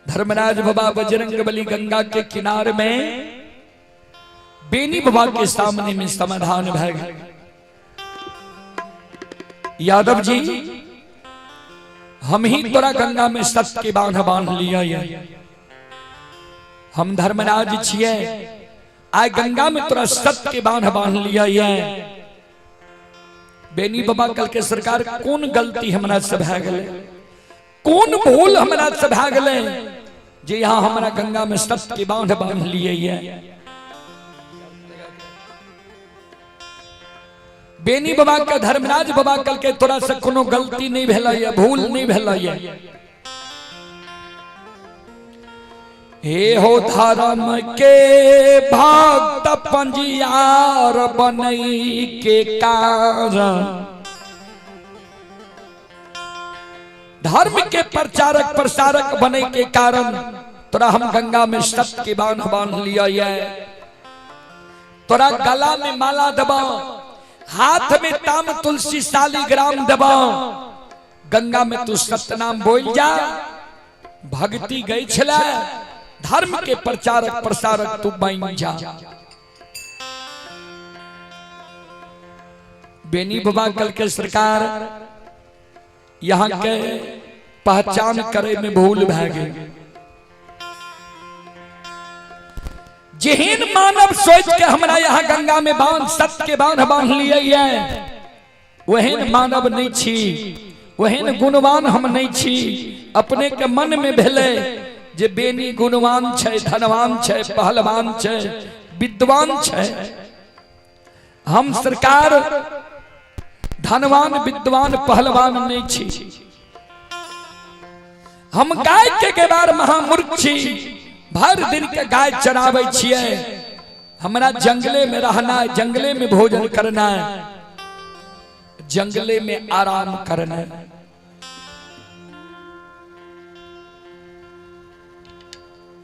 धर्मराज बाबा बजरंग बली गंगा के किनारे में बेनी बाबा के सामने में समाधान भय। यादव जी, हम ही तोरा गंगा में सत के बांध बांध लिया है, हम धर्मराज छिए, आय गंगा में तोरा सत के बांध बांध लिया है। बेनी बाबा कल के सरकार कौन गलती हमरा से भय गए, कौन भूल हमरा से भय गए जे यहाँ हमरा गंगा में सत के बांध बांध लिए है। बेनी बाबा के धर्मराज बाबा कल के तोरा से कोनो गलती नहीं भेलै है, भूल नहीं भेलै है। हे हो धर्म के भक्त पंजियार बनई के कारण, धर्म के प्रचारक प्रसारक बने के कारण तोरा हम गंगा में सत के बांध बांध लिया है। तोरा गला में माला दबाओ, हाथ में ताम तुलसी शालिग्राम दबाओ, गंगा में तू सतनाम बोल जा, भक्ति गई छला, धर्म के प्रचारक प्रसारक तू बन जा। बेनी बाबा कल के सरकार यहाँ के पहचान करे में भूल भै गई। जेहन मानव सोच के हमरा यहाँ गंगा में बांध सत के बांध बांध लिए है, वहन मानव नहीं छी, वहन गुणवान हम नहीं छी। अपने के मन में भेले जे बेनी गुणवान छै, धनवान छै, पहलवान छै, विद्वान छै, हम सरकार धनवान विद्वान पहलवान नहीं छी, हम गाय के गेबार महामूर्ख छी, भर दिन के गाय चराबै छियै, हमरा जंगले में रहना है, जंगले में भोजन करना है, जंगले में आराम करना है।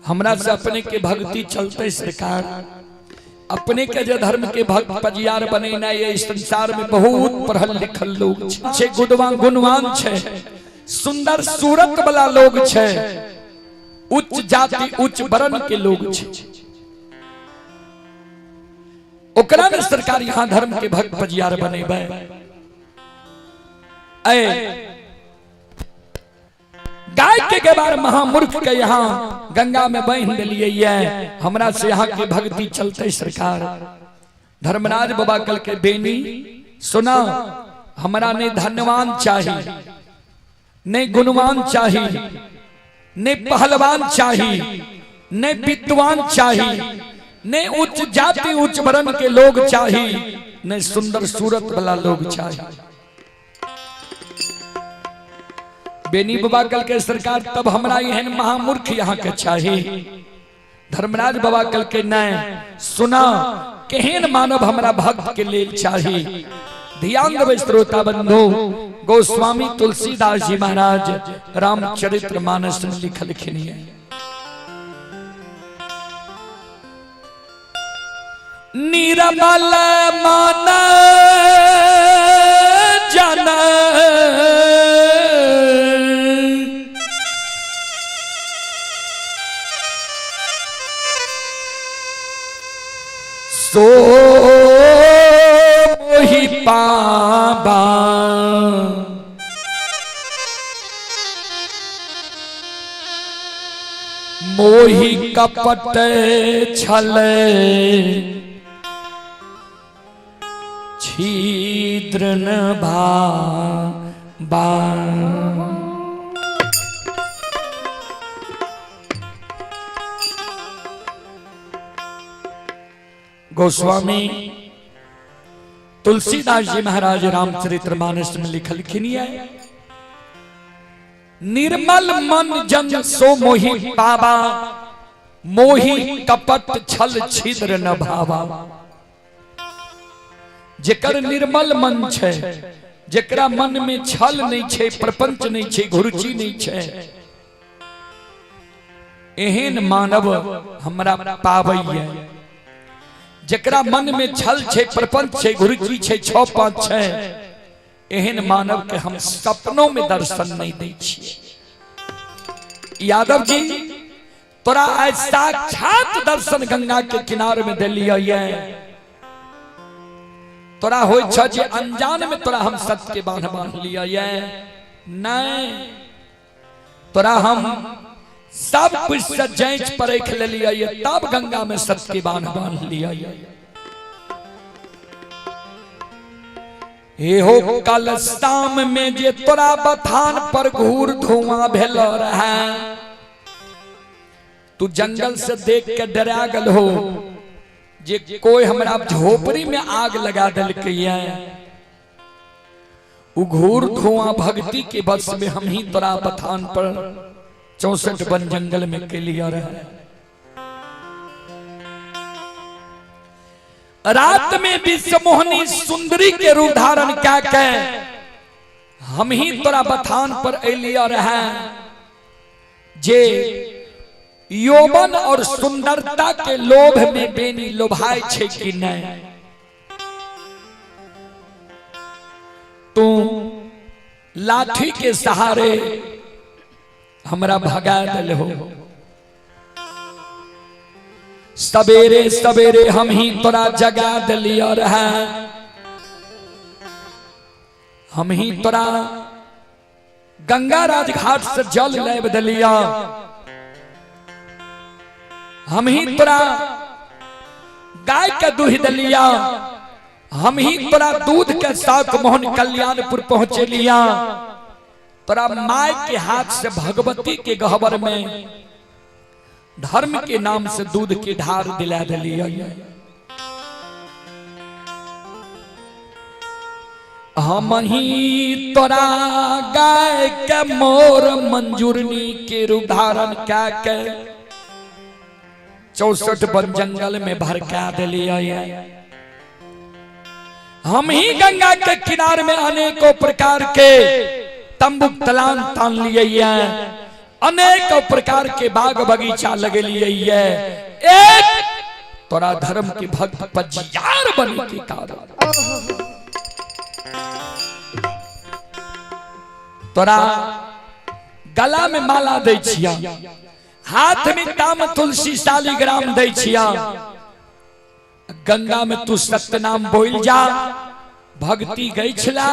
हमरा से अपने के भक्ति चलते सरकार, अपने के जो धर्म के भक्त पजियार बनेना ये इस संसार में बहुत पढ़ल लिखल लोग छे, गुणवान गुणवान छे, सुंदर सूरत वाला लोग छे, उच्च जाति उच्च वर्ण के लोग छे, ओकरा में सरकार यहाँ धर्म के भक्त पजियार बनेबै। ऐ गाय के गेबार महामूर्ख के यहाँ गंगा में बहन दिलिए है, हमरा से यहाँ के भक्ति चलते सरकार। धर्मराज बाबा कल के बेनी सुना, हमरा ने धनवान चाहिए, नहि गुणवान चाही, नहि पहलवान चाही, नहि विद्वान चाही, नहि उच्च जाति उच्च वर्ण के लोग चाही, नहि सुंदर सूरत वाला लोग चाही। बेनी बाबा कल के सरकार तब हमरा एहन महामूर्ख यहाँ के चाही। धर्मराज बाबा कल के नहीं सुना केहन मानव हमरा भक्त के लेल चाही। ध्यान देवे श्रोता बंधु, गोस्वामी तुलसीदास जी महाराज रामचरित्र मानस में लिखलखिन है, निर्मल मन जन सो मोहि पाबा, मोहि कपट छल छिद्र न भाबा। गोस्वामी तुलसीदास जी महाराज रामचरित्र मानस में लिखलखिन है, निर्मल मन जन सो मोहि पावा, मोहि कपट छल छिद्र न भावा। जेकर निर्मल मन छै, जेकरा मन में छल नहीं छै, प्रपंच नहीं छै, घुरुचि नहीं छै, एहन मानव हमरा पाबैया। जेकरा मन में छल छै, प्रपंच छै, घुरुचि छै, छह पांच छै, एहन मानव के हम सपनों में दर्शन नहीं दै छियै। यादव जी तोरा आज साक्षात दर्शन गंगा के किनार में दिलियै। तोरा होइ छ जे अनजान में तोरा हम सत्य के बांध बांध लियै, नहीं तोरा हम सब कुछ से जांच परख लेलियै तब गंगा में सत्य के बांध बांध लियै। एहो कल शाम में जे तोरा बथान पर घूर धुआं भेल रहे, तू जंगल से देख के डरा गल हो जे कोई हमरा झोपड़ी में आग लगा दिलकै। उ घूर धुआं भक्ति के बस में हम ही तोरा बथान पर 64 वन जंगल में के लिया रहे। रात में विश्व मोहनी सुंदरी के रूप धारण क्या के हम ही तोरा बथान पर अलिया रहे, जे यौवन और सुंदरता के लोभ में बेनी लोभाय छे कि नहीं। तू लाठी के सहारे हमरा भगा दिल हो, सवेरे सवेरे हम ही तोरा जगा दिलिया रहे, हम ही तोरा गंगा राज घाट से जल लाबि दिलिया, हम ही तोरा गाय के दूध दिलिया, हम ही तोरा दूध के साथ मोहन कल्याणपुर पहुंचे लिया, तोरा माय के हाथ से भगवती के गहबर में धर्म के नाम से दूध के ढार दिला दिलिया। हम ही तोरा गाय के मोर मंजूरनी के रूप धारण क्या के 64 वन जंगल में भड़का दिलिया। हम ही गंगा के किनार में अनेकों प्रकार के तंबू तलान तान लिए, अनेकों प्रकार के बाग बगीचा लगे लिए, एक तोरा धर्म के भक्त पजियार बने के कारण तोरा गला में माला दै छिया, हाथ में ताम तुलसी शालिग्राम दै छिया, गंगा में तू सत्यनाम बोल जा, भक्ति गई छला,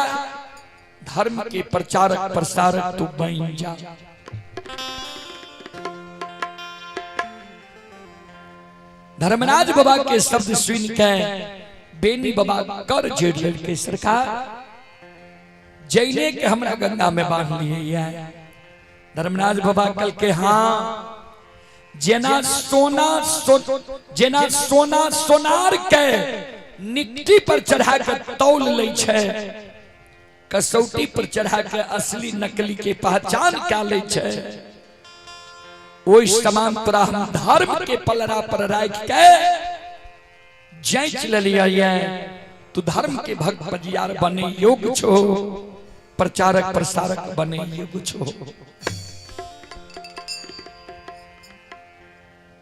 धर्म के प्रचारक प्रसारक तू बन जा। धर्मराज बाबा के शब्द सुन के बेनी बाबा कर जेड़ लड़के सरकार जैने के हमरा गंगा में बांध लिए। धर्मराज बाबा कल के हाँ, जेना सोना जेना सोना सोनार के निट्टी पर चढ़ा के तौल लै छै, कसौटी पर चढ़ा के असली नकली के पहचान क्या लै छै, ओहि समान तोरा हम धर्म के पलड़ा पर राखि के जांच लेलियै, तू धर्म के भक्त बजियार बने योग्य छो, प्रचारक प्रसारक बने योग्य छो।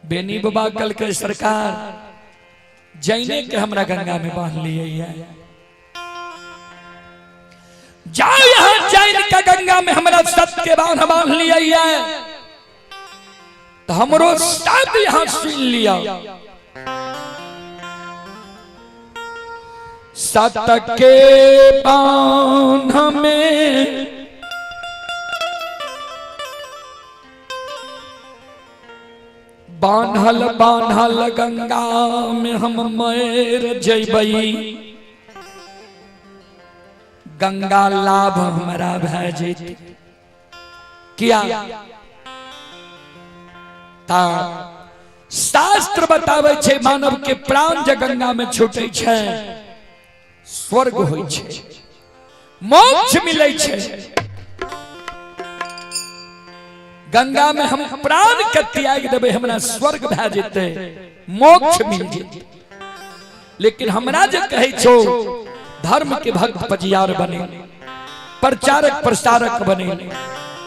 बेनी बाबा कल के सरकार जैने के हमरा गंगा में बांध लिए, जाओ यहाँ जैन का गंगा में हमरा सत्य के बांध बांध लिए, तो हमरो सब यहाँ सुन लिया। सत के बांध में बान्हल बान्हल गंगा में हम मर जैबई, गंगा लाभ हमारा भै जैत। किया ता शास्त्र बताबै छै मानव के प्राण जे गंगा में छूटे छै स्वर्ग होइ छै, मोक्ष मिलै छै। गंगा में हम प्राण के त्याग देबै, हमरा स्वर्ग भए जेतै, मोक्ष मिल जेतै। लेकिन हमरा जे कहै छौ धर्म के भक्त पजियार बने, प्रचारक प्रसारक बने,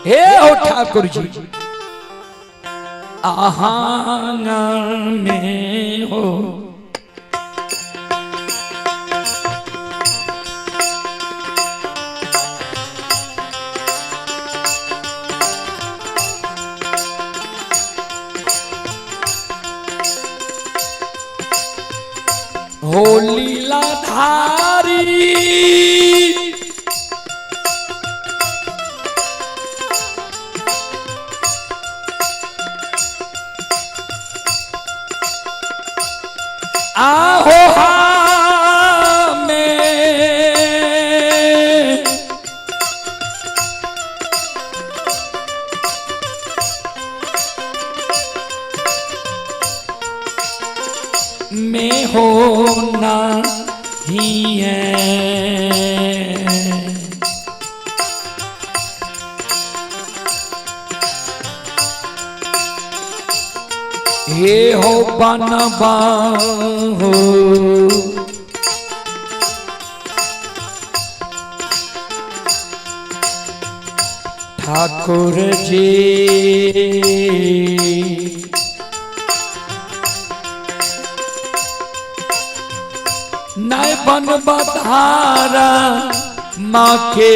हे हो ठाकुर जी आहां में हो हो लीलाधारी आहो में में हो ना ही है। हे हो बनबा हो ठाकुर जी नहीं बनबा धारा माँ के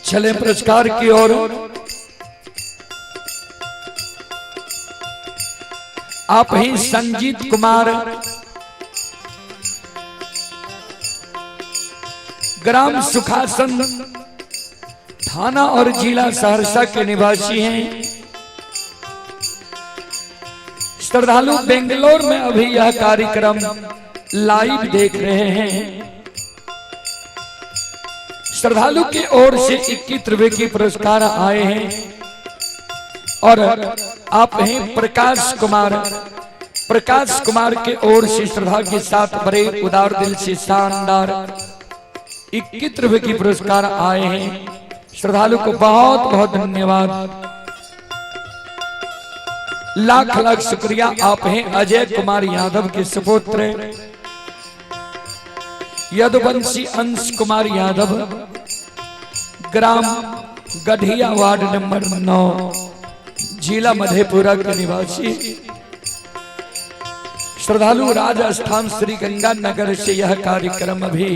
चले पुरस्कार की ओर। आप ही संजीत कुमार, ग्राम सुखासन, थाना और जिला सहरसा के निवासी हैं। श्रद्धालु बेंगलोर में अभी यह कार्यक्रम लाइव देख रहे हैं। श्रद्धालु की ओर से 21 रुपए की पुरस्कार आए हैं। और आप हैं प्रकाश कुमार, प्रकाश कुमार के ओर से श्रद्धा के साथ बड़े उदार दिल से शानदार 21 रुपए की पुरस्कार आए हैं। श्रद्धालु को बहुत बहुत धन्यवाद, लाख लाख शुक्रिया। आप हैं अजय कुमार यादव के सुपुत्र यदुवंशी अंश कुमार यादव, ग्राम गढ़िया, वार्ड नंबर 9, जिला मधेपुरा के निवासी। श्रद्धालु राजस्थान श्री गंगा नगर से यह कार्यक्रम अभी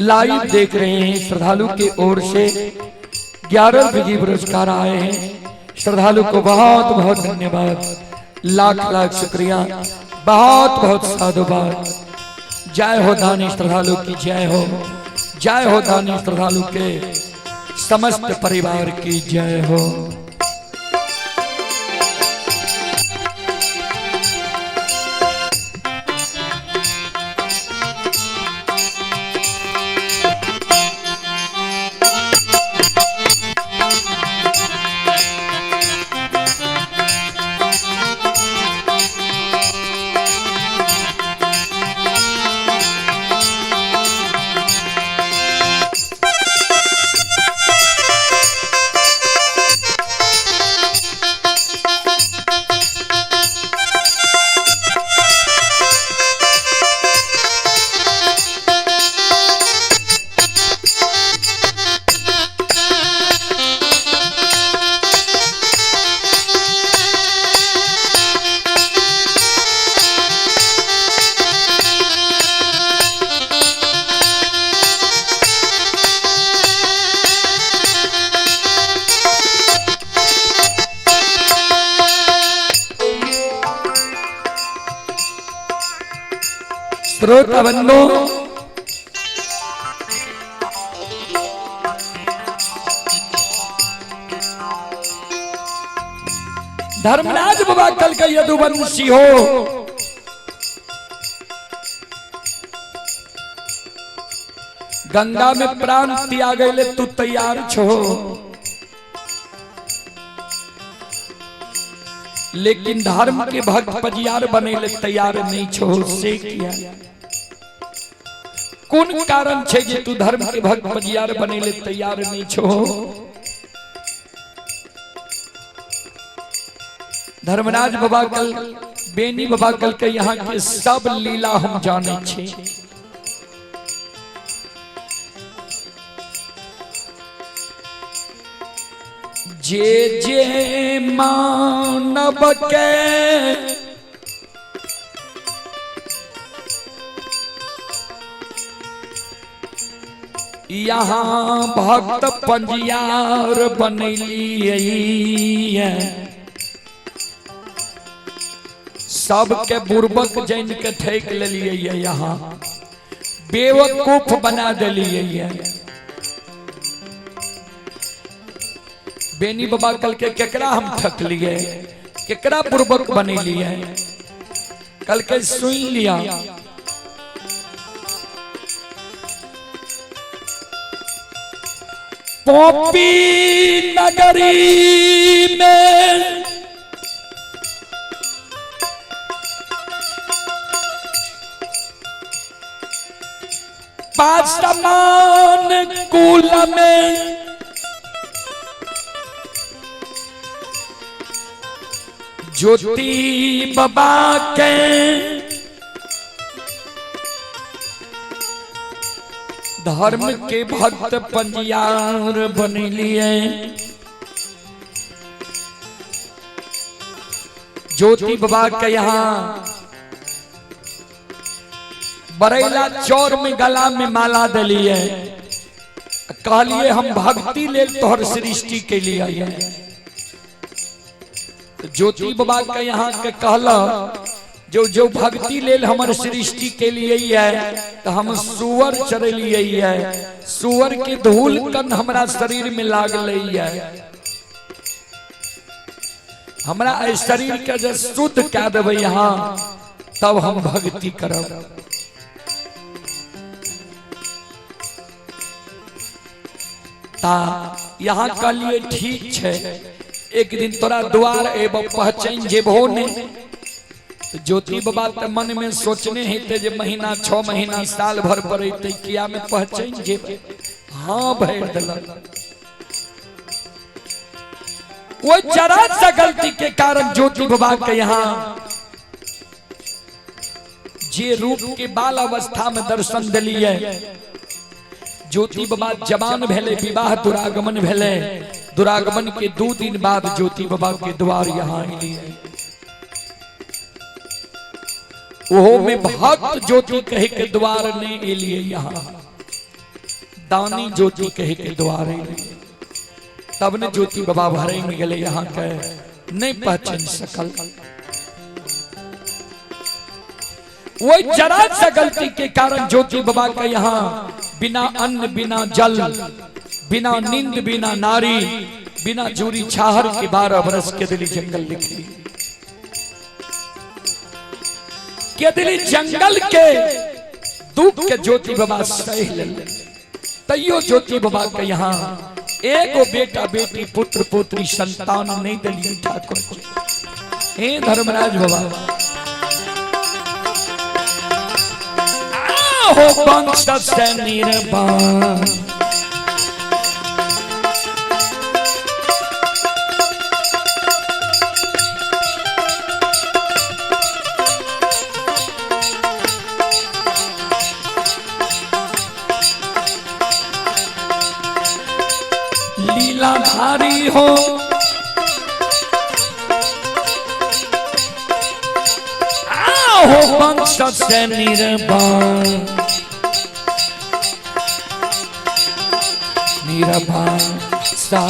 लाइव देख रहे हैं। श्रद्धालु की ओर से 11 रुपये की पुरस्कार आए हैं। श्रद्धालु को बहुत बहुत धन्यवाद, लाख लाख शुक्रिया, बहुत बहुत साधुवाद। जय हो दानी श्रद्धालु की जय हो, जय हो दानी श्रद्धालु के समस्त परिवार की जय हो। श्रोता बंधु, धर्मराज बाबा कल का यदुवंशी हो, गंगा में प्राण त्याग ले तू तैयार छो, लेकिन धर्म के भक्त पजियार बने ले तैयार नहीं छो, से किया? कोन कारण छे जे तू धर्म के भक्त पजियार बने ले तैयार नहीं छो? धर्मराज बाबा कल, बेनी बाबा कल के यहाँ के सब लीला हम जाने छे। जे जे मानव के यहाँ भक्त पंजियार बनलिए, सबके बुर्बक जैन के ठेक लेलिए, यहाँ बेवकूफ बना दिलिए। बेनी बाबा कल के केकरा हम ठक लिए, केकरा बुर्बक बनेलिए? कल के सुन लिया, पोपी नगरी में पासमान कुल में ज्योति बाबा के धर्म के भक्त पंजियार बन लिए। ज्योति बाबा के यहाँ बरेला चौर में गला में माला दिलिए, कहलिए हम भक्ति लेल तोहर सृष्टि के लिए आइए। ज्योति बाबा के यहाँ के कहला जो जो भक्ति लेल हमर सृष्टि के लिए है तो हम सुअर चढ़लिए है, सुअर के धूल कन हमरा शरीर में लागल है, हमरा एहि शरीर के जे शुद्ध कए देबै यहाँ तब हम भक्ति करब। ता यहाँ कहलिए ठीक छै, एक दिन तोरा द्वार एबो पहचान जेबहो ने। ज्योति बाबा त मन में सोचने हेते जे महीना 6 महीना साल भर पर अइते किया में पहचान जेबै, हाँ भरि देलक। वो जरा सा गलती के कारण ज्योति बाबा के यहाँ जे रूप के बाल अवस्था में दर्शन दिलिए, ज्योति बाबा जवान भेले, विवाह दुरागमन भेले, दुरागमन के 2 दिन बाद ज्योति बाबा के द्वार यहाँ अलिए। ओहो में भक्त ज्योति कहे के द्वार नहीं एलिए, यहाँ दानी ज्योति कहे के द्वार एलिए, तब ने ज्योति बाबा भरे में गए यहाँ के नहीं पहचान सकल। वो जरा सा गलती के कारण ज्योति बाबा के यहाँ बिना अन्न बिना जल बिना नींद बिना नारी बिना जूरी छाहर के 12 बरस के दिली जंगल लिखी, के दिली जंगल के दुख के ज्योति बाबा सह ले। तैयो ज्योति बाबा के यहाँ एगो बेटा बेटी पुत्र पुत्री संतान नहीं दिली ठाकुर जी। हे धर्मराज बाबा हो वंश से निर्वाण, लीलाधारी हो हो वंश से निर्वाण, निर्वाण सा।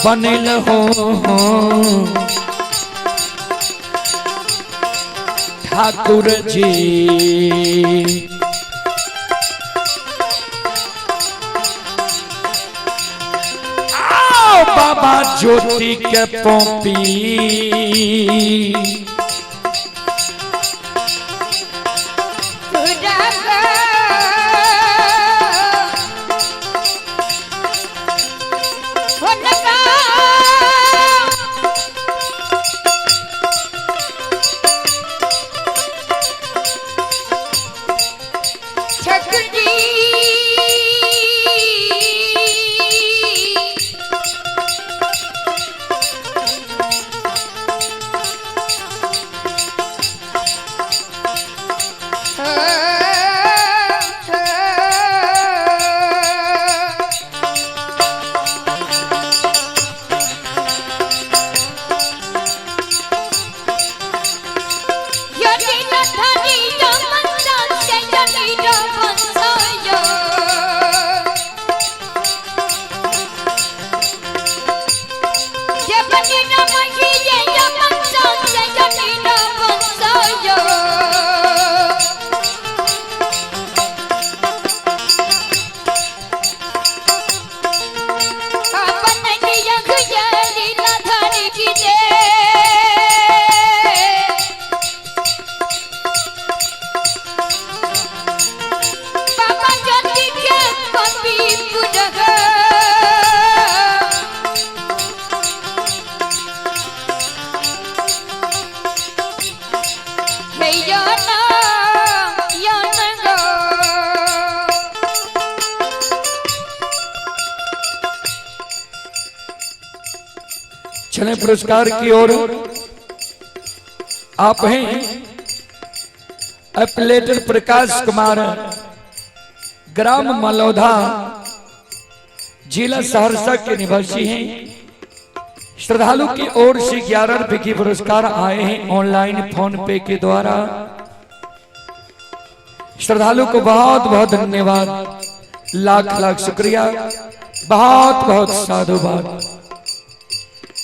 बनल हो ठाकुर जी, आओ बाबा ज्योति के पोपी, चले पुरस्कार की ओर। आप हैं अपलेटर प्रकाश कुमार, ग्राम मलौधा, जिला सहरसा के निवासी हैं। श्रद्धालु की ओर से 11 रुपए की पुरस्कार आए हैं ऑनलाइन फोन पे के द्वारा। श्रद्धालु को बहुत बहुत धन्यवाद, लाख लाख शुक्रिया, बहुत बहुत साधुवाद।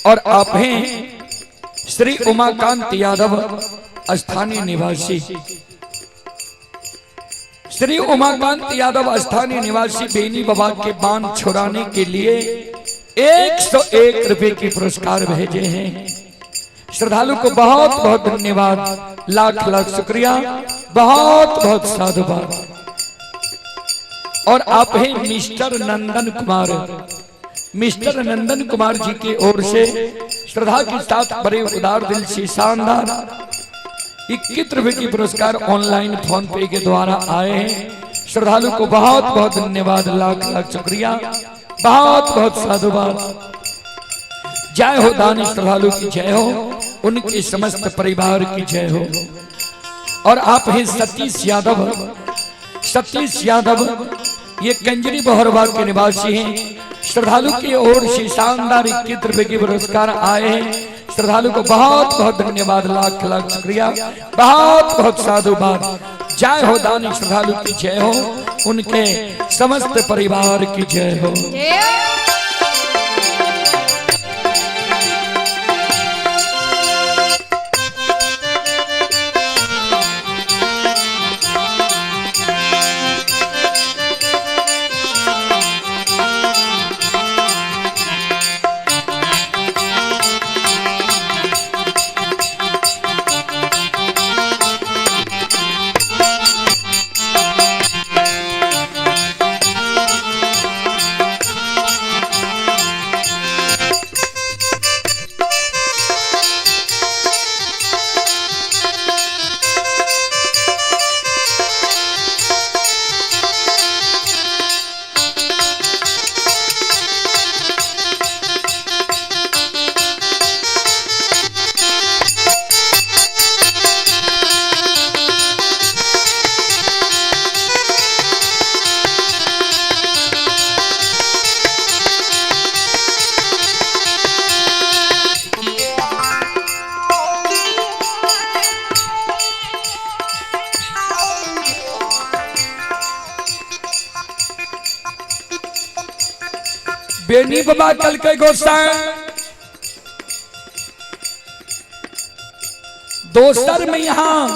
और आप हैं श्री उमाकांत यादव, स्थानीय निवासी। श्री उमाकांत यादव स्थानीय निवासी बेनी बाबा के बांध छुड़ाने के लिए 101 रुपए की पुरस्कार भेजे हैं। श्रद्धालु को बहुत बहुत धन्यवाद, लाख लाख शुक्रिया, बहुत बहुत साधुवाद। और आप हैं मिस्टर नंदन कुमार। मिस्टर नंदन कुमार जी की ओर से श्रद्धा के साथ बड़े उदार दिल से शानदार 21 रुपए की पुरस्कार ऑनलाइन फोन पे के द्वारा आए हैं। श्रद्धालु को बहुत बहुत धन्यवाद, लाख लाख शुक्रिया, बहुत बहुत साधुवाद। जय हो दानी श्रद्धालु की जय हो, उनके समस्त परिवार की जय हो। और आप हैं सतीश यादव। सतीश यादव ये कंजरी बहरवा के निवासी हैं। श्रद्धालु की ओर से शानदार 21 रुपए के पुरस्कार आए हैं। श्रद्धालु को बहुत बहुत धन्यवाद, लाख लाख शुक्रिया, बहुत बहुत साधुवाद। जय हो दानी श्रद्धालु की जय हो, उनके समस्त परिवार की जय हो। बेनी बाबा कल के गोसाई दोसर में यहां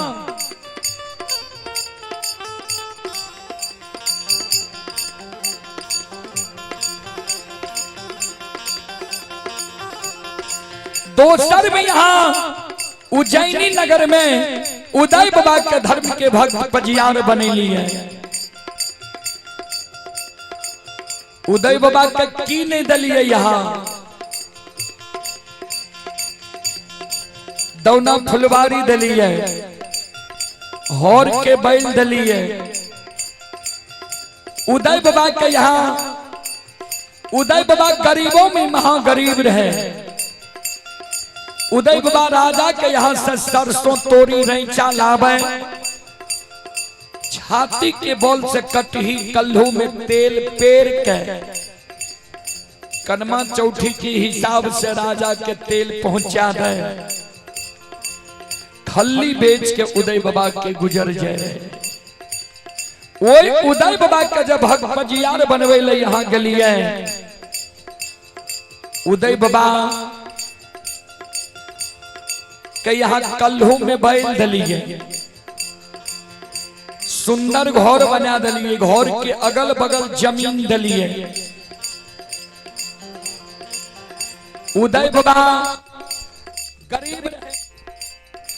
दोसर में यहां उज्जैनी नगर में उदय बाबा के धर्म के भक्त पजियार बने लिए। उदय बाबा के की नहीं दलिए यहां दौना फुलवारी दलिए, हौर के बैल दलिए। उदय बाबा के यहां उदय बाबा गरीबों में महागरीब रहे। उदय बाबा राजा के यहां से सरसों तोरी रैचा लावे, छाती के बल से कटही कल्हू में तेल पेर के कनमा चौथी के हिसाब से राजा के तेल पहुंचा दे, खल्ली बेच के उदय बाबा के गुजर जाए। वही उदय बाबा के जब भक्त पजियार बनवे ले यहां गेलिए, उदय बाबा के यहां कल्हू में बैल दलिए, सुंदर घर बना दिलिए, घर के अगल बगल जमीन दिलिए। उदय बाबा